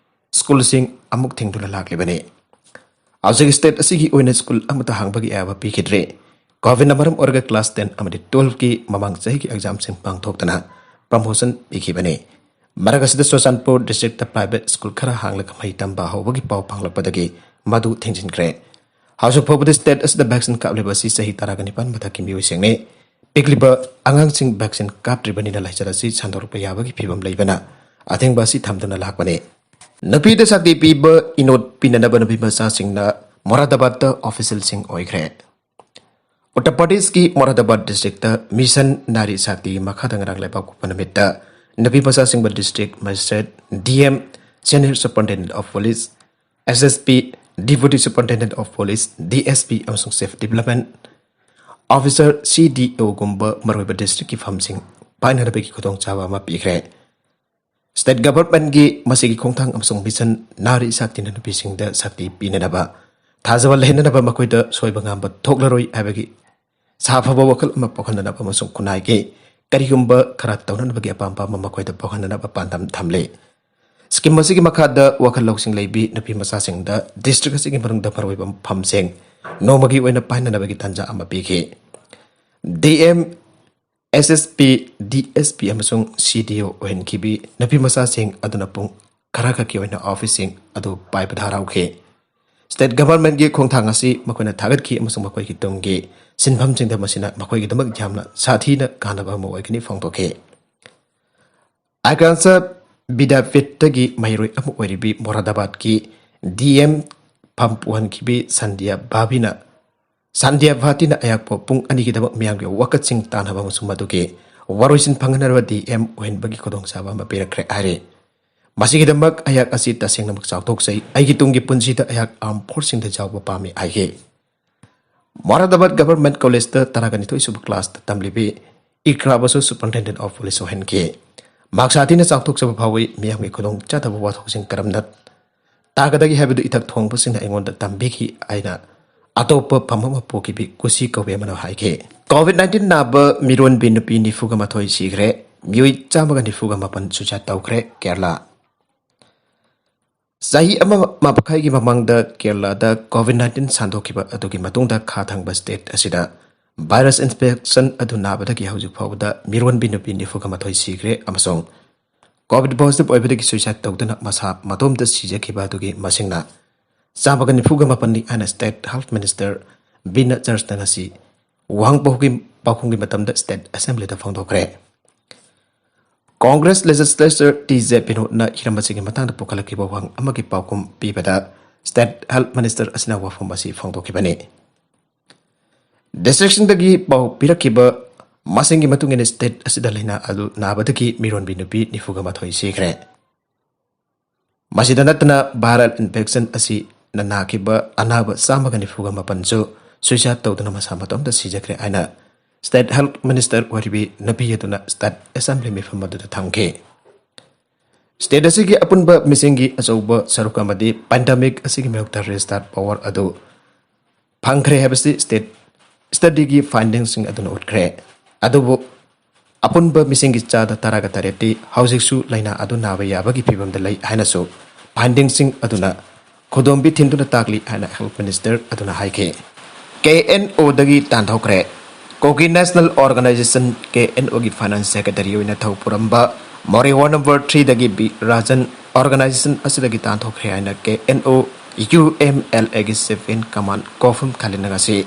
ꯁ꯭ꯀꯨꯜꯁꯤꯡ ꯑꯃꯨꯛ ꯊꯤꯡꯗꯨꯅ ꯂꯥꯛꯂꯤꯕꯅꯤ꯫ ꯍꯧꯖꯤꯛ ꯁ꯭ꯇꯦꯠ ꯑꯁꯤꯒꯤ ꯑꯣꯏꯅ ꯁ꯭ꯀꯨꯜ ꯑꯃꯠꯇ ꯍꯥꯡꯕꯒꯤ ꯑꯌꯥꯕ ꯄꯤꯈꯤꯗ꯭ꯔꯤ꯫ ꯀꯣꯚꯤꯗꯅ ꯃꯔꯝ ꯑꯣꯏꯔꯒ ꯀ꯭ꯂꯥꯁ ꯇꯦꯟ ꯑꯃꯗꯤ ꯇꯨꯋꯦꯜꯐꯀꯤ ꯃꯃꯥꯡ ꯆꯍꯤꯒꯤ ꯑꯦꯛꯖꯥꯝꯁꯤꯡ ꯄꯥꯡꯊꯣꯛꯇꯅ ꯄ꯭ꯔꯃꯣꯁꯟ ꯄꯤꯈꯤꯕꯅꯤ꯫ ꯃꯔꯛ ꯑꯁꯤꯗ ꯆꯨꯔꯆꯥꯟꯄꯨꯔ ꯗꯤꯁꯇ꯭ꯔꯤꯛꯇ ꯄ꯭ꯔꯥꯏꯚꯦꯠ ꯁ꯭ꯀꯨꯜ ꯈꯔ ꯍꯥꯡꯂꯒ ꯃꯍꯩ ꯇꯝꯕ ꯍꯧꯕꯒꯤ ꯄꯥꯎ ꯐꯪꯂꯛꯄꯗꯒꯤ ꯃꯗꯨ ꯊꯤꯡꯖꯤꯟꯈ꯭ꯔꯦ꯫ ꯍꯧꯖꯤꯛ ꯐꯥꯎꯕꯗ ꯁ꯭ꯇꯦꯠ ꯑꯁꯤꯗ ꯚꯦꯛꯁꯤꯟ ꯀꯥꯞꯂꯤꯕ ꯑꯁꯤ ꯆꯍꯤ ꯇꯔꯥꯒ ꯅꯤꯄꯥꯟ ꯃꯊꯛꯀꯤ ꯃꯤꯑꯣꯏꯁꯤꯡꯅꯤ꯫ ꯄꯤꯛꯂꯤꯕ ꯑꯉꯥꯡꯁꯤꯡ ꯚꯦꯛꯁꯤꯟ ꯀꯥꯞꯇ꯭ꯔꯤꯕꯅꯤꯅ ꯂꯥꯏꯆꯠ ꯑꯁꯤ ꯁꯟꯗꯣꯔꯛꯄ ꯌꯥꯕꯒꯤ ꯐꯤꯕꯝ ꯂꯩꯕꯅ ꯑꯊꯤꯡꯕ ꯑꯁꯤ ꯊꯝꯗꯨꯅ ꯂꯥꯛꯄꯅꯤ꯫ ꯅꯨꯄꯤꯗ ꯁꯛꯇꯤ ꯄꯤꯕ ꯏꯅꯣꯠ ꯄꯤꯅꯅꯕ ꯅꯨꯄꯤ ꯃꯆꯥꯁꯤꯡꯅ ꯃꯣꯔꯥꯗꯥꯕꯥꯗꯇ ꯑꯣꯐꯤꯁꯦꯜꯁꯤꯡ ꯑꯣꯏꯈ꯭ꯔꯦ꯫ ꯎꯠꯇꯔ ꯄ꯭ꯔꯗꯦꯁꯀꯤ ꯃꯣꯔꯥꯗꯥꯕꯥꯗ ꯗꯤꯁꯇ꯭ꯔꯤꯛꯇ ꯃꯤꯁꯟ ꯅꯥꯔꯤ ꯁꯛꯇꯤꯒꯤ ꯃꯈꯥꯗ ꯉꯔꯥꯡ ꯂꯩꯕꯥꯛꯄꯣꯛꯄ ꯅꯨꯃꯤꯠꯇ ꯅꯨꯄꯤ ꯃꯆꯥꯁꯤꯡꯕꯨ district magistrate, D M, senior superintendent of police, S S P, deputy superintendent of police, D S P, ꯑꯃꯁꯨꯡ ꯆꯤꯐ ꯗꯤꯕ꯭ꯂꯞꯃꯦꯟꯠ ꯑꯣꯐꯤꯁꯔ, ꯁꯤ ꯗꯤ ꯑꯣꯒꯨꯝꯕ ꯃꯔꯨꯑꯣꯏꯕ ꯗꯤꯁꯇ꯭ꯔꯤꯛꯀꯤ ꯐꯝꯁꯤꯡ ꯄꯥꯏꯅꯅꯕꯒꯤ ꯈꯨꯗꯣꯡꯆꯥꯕ ꯑꯃ ꯄꯤꯈ꯭ꯔꯦ꯫ ꯁ꯭ꯇꯦꯠ ꯒꯚꯔꯟꯃꯦꯟꯠꯀꯤ ꯃꯁꯤꯒꯤ ꯈꯣꯡꯊꯥꯡ ꯑꯃꯁꯨꯡ ꯃꯤꯁꯟ ꯅꯥꯔꯤ ꯁꯛꯇꯤꯅ ꯅꯨꯄꯤꯁꯤꯡꯗ ꯁꯛꯇꯤ ꯄꯤꯅꯅꯕ, ꯊꯥꯖꯕ ꯂꯩꯍꯟꯅꯅꯕ, ꯃꯈꯣꯏꯗ ꯁꯣꯏꯕ ꯉꯥꯝꯕ ꯊꯣꯛꯂꯔꯣꯏ ꯍꯥꯏꯕꯒꯤ ꯁꯥꯐꯕ ꯋꯥꯈꯜ ꯑꯃ ꯄꯣꯛꯍꯟꯅꯅꯕ ꯑꯃꯁꯨꯡ ꯈꯨꯟꯅꯥꯏꯒꯤ ꯀꯔꯤꯒꯨꯝꯕ ꯈꯔ ꯇꯧꯅꯅꯕꯒꯤ ꯑꯄꯥꯝꯕ ꯑꯃ ꯃꯈꯣꯏꯗ ꯄꯣꯛꯍꯟꯅꯅꯕ ꯄꯥꯟꯗꯝ ꯊꯝꯂꯤ꯫ ꯁ꯭ꯀꯤꯝ ꯑꯁꯤꯒꯤ ꯃꯈꯥꯗ ꯋꯥꯈꯜ ꯂꯧꯁꯤꯡ ꯂꯩꯕꯤ ꯅꯨꯄꯤ ꯃꯆꯥꯁꯤꯡꯗ ꯗꯤꯁꯇ꯭ꯔꯤꯛ ꯑꯁꯤꯒꯤ ꯃꯅꯨꯡꯗ ꯃꯔꯨꯑꯣꯏꯕ ꯃꯐꯝꯁꯤꯡ ꯅꯣꯡꯃꯒꯤ ꯑꯣꯏꯅ ꯄꯥꯏꯅꯅꯕꯒꯤ ꯇꯥꯟꯖꯥ ꯑꯃ ꯄꯤꯈꯤ꯫ ꯗꯤ ꯑꯦꯝ, ꯑꯦꯁ ꯑꯦꯁ ꯄꯤ, ꯗꯤ ꯑꯦꯁ ꯄꯤ ꯑꯃꯁꯨꯡ ꯁꯤ ꯗꯤ ꯑꯣ ꯑꯣꯏꯍꯟꯈꯤꯕꯤ ꯅꯨꯄꯤ ꯃꯆꯥꯁꯤꯡ ꯑꯗꯨꯅ ꯄꯨꯡ ꯈꯔꯈꯛꯀꯤ ꯑꯣꯏꯅ ꯑꯣꯐꯤꯁꯁꯤꯡ ꯑꯗꯨ ꯄꯥꯏꯕꯗ ꯍꯔꯥꯎꯈꯤ꯫ ꯁ꯭ꯇꯦꯠ ꯒꯚꯔꯟꯃꯦꯟꯠꯀꯤ ꯈꯣꯡꯊꯥꯡ ꯑꯁꯤ ꯃꯈꯣꯏꯅ ꯊꯥꯒꯠꯈꯤ ꯑꯃꯁꯨꯡ ꯃꯈꯣꯏꯒꯤ ꯇꯨꯡꯒꯤ ꯁꯤꯟꯐꯝꯁꯤꯡꯗ ꯃꯁꯤꯅ ꯃꯈꯣꯏꯒꯤꯗꯃꯛ ꯌꯥꯝꯅ ꯁꯥꯊꯤꯅ ꯀꯥꯟꯅꯕ ꯑꯃ ꯑꯣꯏꯒꯅꯤ ꯐꯣꯡꯗꯣꯛꯈꯤ꯫ ꯑꯥꯏꯀꯥꯟꯁ ꯕꯤꯗ꯭ꯌꯥꯄꯤꯊꯇꯒꯤ ꯃꯍꯩꯔꯣꯏ ꯑꯃ ꯑꯣꯏꯔꯤꯕꯤ ꯃꯣꯔꯥꯗꯥꯕꯥꯗꯀꯤ ꯗꯤ ꯑꯦꯝ ꯐꯝ ꯄꯨꯍꯟꯈꯤꯕꯤ ꯁꯟꯙ꯭ꯌꯥ ꯚꯥꯕꯤꯅ, ꯁꯟꯙ꯭ꯌꯥ ꯚꯥꯇꯤꯅ ꯑꯌꯥꯛꯄ ꯄꯨꯡ ꯑꯅꯤꯒꯤꯗꯃꯛ ꯃꯤꯌꯥꯝꯒꯤ ꯋꯥꯀꯠꯁꯤꯡ ꯇꯥꯟꯅꯕ ꯑꯃꯁꯨꯡ ꯃꯗꯨꯒꯤ ꯋꯥꯔꯣꯏꯁꯤꯟ ꯐꯪꯍꯟꯅꯕ ꯗꯤ ꯑꯦꯝ ꯑꯣꯏꯍꯟꯕꯒꯤ ꯈꯨꯗꯣꯡꯆꯥꯕ ꯑꯃ ꯄꯤꯔꯛꯈ꯭ꯔꯦ ꯍꯥꯏꯔꯤ꯫ ꯃꯁꯤꯒꯤꯗꯃꯛ ꯑꯩꯍꯥꯛ ꯑꯁꯤ ꯇꯁꯦꯡꯅꯃꯛ ꯆꯥꯎꯊꯣꯛꯆꯩ꯫ ꯑꯩꯒꯤ ꯇꯨꯡꯒꯤ ꯄꯨꯟꯁꯤꯗ ꯑꯩꯍꯥꯛ ꯑꯥꯔꯝ ꯐꯣꯔꯁꯁꯤꯡꯗ ꯌꯥꯎꯕ ꯄꯥꯝꯃꯤ ꯍꯥꯏꯈꯤ꯫ ꯃꯣꯔꯥꯗꯥꯕꯥꯗ ꯒꯚꯔꯟꯃꯦꯟꯠ ꯀꯣꯂꯦꯖꯇ ꯇꯔꯥꯒ ꯅꯤꯊꯣꯏ ꯁꯨꯕ ꯀ꯭ꯂꯥꯁꯇ ꯇꯝꯂꯤꯕꯤ ꯏꯀ꯭ꯔꯥꯕꯨꯁꯨ ꯁꯨꯄꯔꯤꯟꯇꯦꯟꯗꯦꯟꯠ ꯑꯣꯐ ꯄꯨꯂꯤꯁ ꯑꯣꯏꯍꯟꯈꯤ꯫ ꯃꯍꯥꯛ ꯁꯥꯊꯤꯅ ꯆꯥꯎꯊꯣꯛꯆꯕ ꯐꯥꯎꯏ꯫ ꯃꯤꯌꯥꯝꯒꯤ ꯈꯨꯗꯣꯡ ꯆꯥꯗꯕ ꯋꯥꯊꯣꯛꯁꯤꯡ ꯀꯔꯝꯅ ꯇꯥꯒꯗꯒꯦ ꯍꯥꯏꯕꯗꯨ ꯏꯊꯛ ꯊꯣꯡꯕꯁꯤꯡꯅ ꯑꯩꯉꯣꯟꯗ ꯇꯝꯕꯤꯈꯤ꯫ ꯑꯩꯅ ꯑꯇꯣꯞꯄ ꯐꯝ ꯑꯃ ꯄꯨꯈꯤꯕꯤ ꯀꯨꯁꯤ ꯀꯧꯕꯤ ꯑꯃꯅ ꯍꯥꯏꯈꯤ꯫ ꯀꯣꯚꯤꯗ ꯅꯥꯏꯟꯇꯤꯟ ꯅꯥꯕ ꯃꯤꯔꯣꯟꯕꯤ ꯅꯨꯄꯤ ꯅꯤꯐꯨꯒ ꯃꯥꯊꯣꯏ ꯁꯤꯈ꯭ꯔꯦ꯫ ꯃꯤꯑꯣꯏ ꯆꯥꯝꯃꯒ ꯅꯤꯐꯨꯒ ꯃꯥꯄꯟ ꯁꯨꯏꯁꯥꯏꯗ ꯇꯧꯈ꯭ꯔꯦ ꯀꯦꯔꯂꯥ꯫ ꯆꯍꯤ ꯑꯃ ꯃꯈꯥꯏꯒꯤ ꯃꯃꯥꯡꯗ ꯀꯦꯔꯂꯥꯗ ꯀꯣꯚꯤꯗ ꯅꯥꯏꯟꯇꯤꯟ ꯁꯟꯗꯣꯛꯈꯤꯕ ꯑꯗꯨꯒꯤ ꯃꯇꯨꯡꯗ ꯈꯥ ꯊꯪꯕ ꯁ꯭ꯇꯦꯠ ꯑꯁꯤꯗ ꯚꯥꯏꯔꯁ ꯏꯟꯐꯦꯛꯁꯟ ꯑꯗꯨ ꯅꯥꯕꯗꯒꯤ ꯍꯧꯖꯤꯛ ꯐꯥꯎꯕꯗ ꯃꯤꯔꯣꯟꯕꯤ ꯅꯨꯄꯤ ꯅꯤꯐꯨꯒ ꯃꯥꯊꯣꯏ ꯁꯤꯈ꯭ꯔꯦ ꯑꯃꯁꯨꯡ ꯀꯣꯚꯤꯗ ꯄꯣꯖꯤꯇꯤꯚ ꯑꯣꯏꯕꯗꯒꯤ ꯁꯨꯏꯁꯥꯏꯗ ꯇꯧꯗꯨꯅ ꯃꯁꯥ ꯃꯇꯣꯝꯇ ꯁꯤꯖꯈꯤꯕ ꯑꯗꯨꯒꯤ ꯃꯁꯤꯡꯅ ꯆꯥꯝꯃꯒ ꯅꯤꯐꯨꯒ ꯃꯥꯄꯟꯅꯤ ꯍꯥꯏꯅ ꯁ꯭ꯇꯦꯠ ꯍꯦꯜꯊ ꯃꯤꯅꯤꯁꯇꯔ ꯕꯤꯅ ꯆꯔꯆꯅ ꯉꯁꯤ ꯋꯥꯍꯪ ꯄꯥꯎꯈꯨꯝꯒꯤ, ꯄꯥꯎꯈꯨꯝꯒꯤ ꯃꯇꯝꯗ ꯁ꯭ꯇꯦꯠ ꯑꯦꯁꯦꯝꯕ꯭ꯂꯤꯗ ꯐꯣꯡꯗꯣꯛꯈ꯭ꯔꯦ꯫ ꯀꯣꯡꯒ꯭ꯔꯦꯁ ꯂꯦꯖꯤꯁꯂꯦꯆꯔ ꯇꯤ ꯖꯦ ꯕꯤꯅꯣꯗꯅ ꯍꯤꯔꯝ ꯑꯁꯤꯒꯤ ꯃꯇꯥꯡꯗ ꯄꯨꯈꯠꯂꯛꯈꯤꯕ ꯋꯥꯍꯪ ꯑꯃꯒꯤ ꯄꯥꯎꯈꯨꯝ ꯄꯤꯕꯗ ꯁ꯭ꯇꯦꯠ ꯍꯦꯜꯊ ꯃꯤꯅꯤꯁꯇꯔ ꯑꯁꯤꯅ ꯋꯥꯐꯝ ꯑꯁꯤ ꯐꯣꯡꯗꯣꯛꯈꯤꯕꯅꯤ꯫ ꯗꯤꯁꯇ꯭ꯔꯤꯛꯁꯤꯡꯗꯒꯤ ꯄꯥꯎ ꯄꯤꯔꯛꯈꯤꯕ ꯃꯁꯤꯡꯒꯤ ꯃꯇꯨꯡ ꯏꯟꯅ ꯁ꯭ꯇꯦꯠ ꯑꯁꯤꯗ ꯂꯥꯏꯅꯥ ꯑꯗꯨ ꯅꯥꯕꯗꯒꯤ ꯃꯤꯔꯣꯟꯕꯤ ꯅꯨꯄꯤ ꯅꯤꯐꯨꯒ ꯃꯥꯊꯣꯏ ꯁꯤꯈ꯭ꯔꯦ꯫ ꯃꯁꯤꯗ ꯅꯠꯇꯅ ꯚꯥꯏꯔꯦꯜ ꯏꯟꯐꯦꯛꯁꯟ ꯑꯁꯤꯅ ꯅꯥꯈꯤꯕ ꯑꯅꯥꯕ ꯆꯥꯝꯃꯒ ꯅꯤꯐꯨꯒ ꯃꯥꯄꯟꯁꯨ ꯁꯨꯏꯁꯥꯏꯗ ꯇꯧꯗꯨꯅ ꯃꯁꯥ ꯃꯇꯣꯝꯇ ꯁꯤꯖꯈ꯭ꯔꯦ ꯍꯥꯏꯅ ꯁ꯭ꯇꯦꯠ ꯍꯦꯜꯊ ꯃꯤꯅꯤꯁꯇꯔ ꯑꯣꯏꯔꯤꯕꯤ ꯅꯨꯄꯤ ꯑꯗꯨꯅ ꯁ꯭ꯇꯦꯠ ꯑꯦꯁꯦꯝꯕ꯭ꯂꯤ ꯃꯤꯐꯝ ꯑꯗꯨꯗ ꯊꯝꯈꯤ꯫ ꯁ꯭ꯇꯦꯠ ꯑꯁꯤꯒꯤ ꯑꯄꯨꯟꯕ ꯃꯤꯁꯤꯡꯒꯤ ꯑꯆꯧꯕ ꯁꯔꯨꯛ ꯑꯃꯗꯤ ꯄꯦꯟꯗꯦꯃꯤꯛ ꯑꯁꯤꯒꯤ ꯃꯥꯌꯣꯛꯇ ꯔꯦꯖꯤꯁꯇꯥꯔ ꯄꯋꯥꯔ ꯑꯗꯨ ꯐꯪꯈ꯭ꯔꯦ ꯍꯥꯏꯕꯁꯤ ꯁ꯭ꯇꯦꯠ ꯁ꯭ꯇꯗꯤꯒꯤ ꯐꯥꯏꯟꯗꯤꯡꯁꯤꯡ ꯑꯗꯨꯅ ꯎꯠꯈ꯭ꯔꯦ꯫ ꯑꯗꯨꯕꯨ ꯑꯄꯨꯟꯕ ꯃꯤꯁꯤꯡꯒꯤ ꯆꯥꯗ ꯇꯔꯥꯒ ꯇꯔꯦꯠꯇꯤ ꯍꯧꯖꯤꯛꯁꯨ ꯂꯥꯏꯅꯥ ꯑꯗꯨ ꯅꯥꯕ ꯌꯥꯕꯒꯤ ꯐꯤꯚꯝꯗ ꯂꯩ ꯍꯥꯏꯅꯁꯨ ꯐꯥꯏꯟꯗꯤꯡꯁꯤꯡ ꯑꯗꯨꯅ ꯈꯨꯗꯣꯝꯕꯤ ꯊꯤꯟꯗꯨꯅ ꯇꯥꯛꯂꯤ ꯍꯥꯏꯅ ꯍꯦꯜꯊ ꯃꯤꯅꯤꯁꯇꯔ ꯑꯗꯨꯅ ꯍꯥꯏꯈꯤ꯫ ꯀꯦ ꯑꯦꯟ ꯑꯣꯗꯒꯤ ꯇꯥꯟꯊꯣꯛꯈ꯭ꯔꯦ꯫ Kuki national organisation, K N ꯑꯣꯒꯤ ꯐꯥꯏꯅꯥꯟꯁ ꯁꯦꯀ꯭ꯔꯦꯇꯔꯤ ꯑꯣꯏꯅ ꯊꯧ ꯄꯨꯔꯝꯕ ꯃꯣꯔꯦ ꯋꯥꯔꯗ ꯅꯝꯕꯔ ꯊ꯭ꯔꯤꯗꯒꯤ ꯕꯤ ꯔꯥꯖꯟ ꯑꯣꯔꯒꯅꯥꯏꯖꯦꯁꯟ ꯑꯁꯤꯗꯒꯤ ꯇꯥꯟꯊꯣꯛꯈ꯭ꯔꯦ ꯍꯥꯏꯅ K N O U M L ꯑꯦꯒꯤ ꯆꯤꯐ ꯏꯟ ꯀꯃꯥꯟ ꯀꯣꯐꯝ ꯈꯥꯂꯤꯅ ꯉꯁꯤ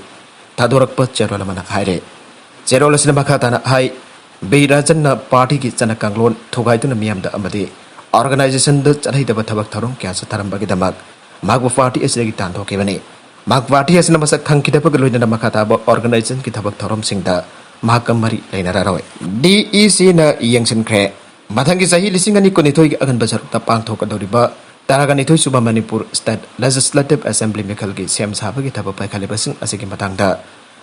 ꯊꯥꯗꯣꯔꯛꯄ ꯆꯦꯔꯣꯜ ꯑꯃꯅ ꯍꯥꯏꯔꯦ꯫ ꯆꯦꯔꯣꯜ ꯑꯁꯤꯅ ꯃꯈꯥ ꯇꯥꯅ ꯍꯥꯏ, ꯕꯤ ꯔꯥꯖꯟꯅ ꯄꯥꯔꯇꯤꯒꯤ ꯆꯠꯅ ꯀꯥꯡꯂꯣꯟ ꯊꯨꯒꯥꯏꯗꯨꯅ ꯃꯤꯌꯥꯝꯗ ꯑꯃꯗꯤ ꯑꯣꯔꯒꯅꯥꯏꯖꯦꯁꯟꯗ ꯆꯠꯍꯩꯗꯕ ꯊꯕꯛ ꯊꯧꯔꯝ ꯀꯌꯥ ꯆꯠꯊꯔꯝꯕꯒꯤꯗꯃꯛ ꯃꯍꯥꯛꯄꯨ ꯄꯥꯔꯇꯤ ꯑꯁꯤꯗꯒꯤ ꯇꯥꯟꯊꯣꯛꯈꯤꯕꯅꯤ꯫ ꯃꯍꯥꯛ ꯄꯥꯔꯇꯤ ꯑꯁꯤꯅ ꯃꯁꯛ ꯈꯪꯈꯤꯗꯕꯒ ꯂꯣꯏꯅꯅ ꯃꯈꯥ ꯇꯥꯕ ꯑꯣꯔꯒꯅꯥꯏꯖꯦꯁꯟꯒꯤ ꯊꯕꯛ ꯊꯧꯔꯝꯁꯤꯡꯗ ꯃꯍꯥꯛꯀ ꯃꯔꯤ ꯂꯩꯅꯔꯔꯣꯏ꯫ DECꯅ ꯌꯦꯡꯁꯤꯟꯈ꯭ꯔꯦ꯫ ꯃꯊꯪꯒꯤ ꯆꯍꯤ ꯂꯤꯁꯤꯡ ꯑꯅꯤ ꯀꯨꯟꯅꯤꯊꯣꯏꯒꯤ ꯑꯉꯟꯕ ꯁꯔꯨꯛꯇ ꯄꯥꯡꯊꯣꯛꯀꯗꯧꯔꯤꯕ ꯇꯔꯥꯒ ꯅꯤꯊꯣꯏ ꯁꯨꯕ ꯃꯅꯤꯄꯨꯔ ꯁ꯭ꯇꯦꯠ ꯂꯦꯖꯤꯁꯂꯦꯇꯤꯚ ꯑꯦꯁꯦꯝꯕ꯭ꯂꯤ ꯃꯤꯈꯜꯒꯤ ꯁꯦꯝ ꯁꯥꯕꯒꯤ ꯊꯕꯛ ꯄꯥꯏꯈꯠꯂꯤꯕꯁꯤꯡ ꯑꯁꯤꯒꯤ ꯃꯇꯥꯡꯗ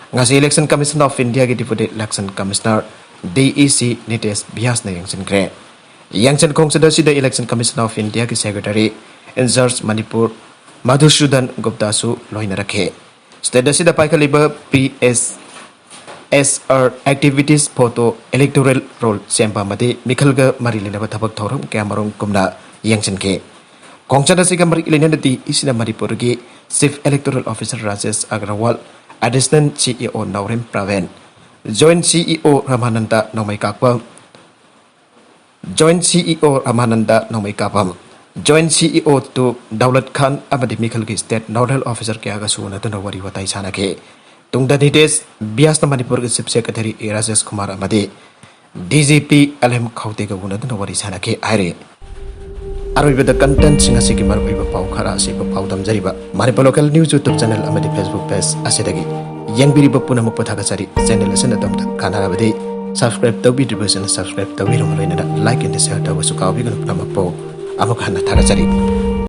ꯉꯁꯤ Election Commission of Indiaꯒꯤ Deputy Election Commissioner, DEC, ꯅꯤꯇꯦꯁ ꯕ꯭ꯌꯥꯁꯅ ꯌꯦꯡꯁꯤꯟꯈ꯭ꯔꯦ꯫ ꯌꯦꯡꯁꯤꯟ ꯈꯣꯡꯆꯠ ꯑꯁꯤꯗ Election Commission of Indiaꯒꯤ Secretary in charge Manipur Madhusudan ꯒꯨꯞꯇꯥꯁꯨ ꯂꯣꯏꯅꯔꯛꯈꯤ꯫ ꯁ꯭ꯇꯦꯠ ꯑꯁꯤꯗ ꯄꯥꯏꯈꯠꯂꯤꯕ PSSR activities, photo, electoral roll ꯁꯦꯝꯕ ꯑꯃꯗꯤ ꯃꯤꯈꯜꯒ ꯃꯔꯤ ꯂꯩꯅꯕ ꯊꯕꯛ ꯊꯧꯔꯝ ꯀꯌꯥꯃꯔꯨꯝ ꯀꯨꯝꯅ ꯌꯦꯡꯁꯤꯟꯈꯤ꯫ ꯈꯣꯡꯆꯠ ꯑꯁꯤꯒ ꯃꯔꯤ ꯂꯩꯅꯅ DECꯅ ꯃꯅꯤꯄꯨꯔꯒꯤ Chief Electoral Officer Rajesh Agarwal, Additional CEO ꯅꯥꯎꯔꯦꯝ ꯄ꯭ꯔꯥꯕꯦꯟ, Joint CEO ꯔꯃꯥꯅꯟꯗ ꯅꯣꯡꯃꯩꯀꯥꯛꯄꯝ, Joint CEO ꯔꯃꯥꯅꯟꯗ ꯅꯣꯡꯃꯩꯀꯥꯛꯄꯝ, Joint CEO two Daulat ꯈꯥꯟ ꯑꯃꯗꯤ ꯃꯤꯈꯜꯒꯤ State Nodal Officer ꯀꯌꯥꯒꯁꯨ ꯎꯅꯗꯨꯅ ꯋꯥꯔꯤ ꯋꯥꯇꯥꯏ ꯁꯥꯟꯅꯈꯤ꯫ ꯇꯨꯡꯗ ꯅꯤꯇꯦꯁ ꯕ꯭ꯌꯥꯁꯅ ꯃꯅꯤꯄꯨꯔꯒꯤ Chief Secretary A Rajesh Kumar ꯑꯃꯗꯤ DGP LM ꯈꯧꯇꯦꯒ ꯎꯅꯗꯨꯅ ꯋꯥꯔꯤ ꯁꯥꯟꯅꯈꯤ ꯍꯥꯏꯔꯤ꯫ ꯑꯔꯣꯏꯕꯗ contentꯁꯤꯡ ꯑꯁꯤꯒꯤ ꯃꯔꯨꯑꯣꯏꯕ ꯄꯥꯎ ꯈꯔ ꯑꯁꯤ ꯄꯥꯎꯗꯝꯖꯔꯤꯕ Manipur Local News YouTube channel ꯑꯃꯗꯤ Facebook page ꯑꯁꯤꯗꯒꯤ ꯌꯦꯡꯕꯤꯔꯤꯕ ꯄꯨꯝꯅꯃꯛꯄꯨ ꯊꯥꯒꯠꯆꯔꯤ꯫ Channel ꯑꯁꯤꯅ ꯑꯗꯣꯝꯗ ꯀꯥꯟꯅꯔꯕꯗꯤ subscribe ꯇꯧꯕꯤꯗ꯭ꯔꯤꯕꯁꯤꯡꯅ subscribe ꯇꯧꯕꯤꯔꯕ ꯂꯣꯏꯅꯅ like and share ꯇꯧꯕꯁꯨ ꯀꯥꯎꯕꯤꯒꯅꯨ꯫ ꯄꯨꯝꯅꯃꯛꯄꯨ ꯑꯃꯨꯛ ꯍꯟꯅ ꯊꯥꯒꯠꯆꯔꯤ꯫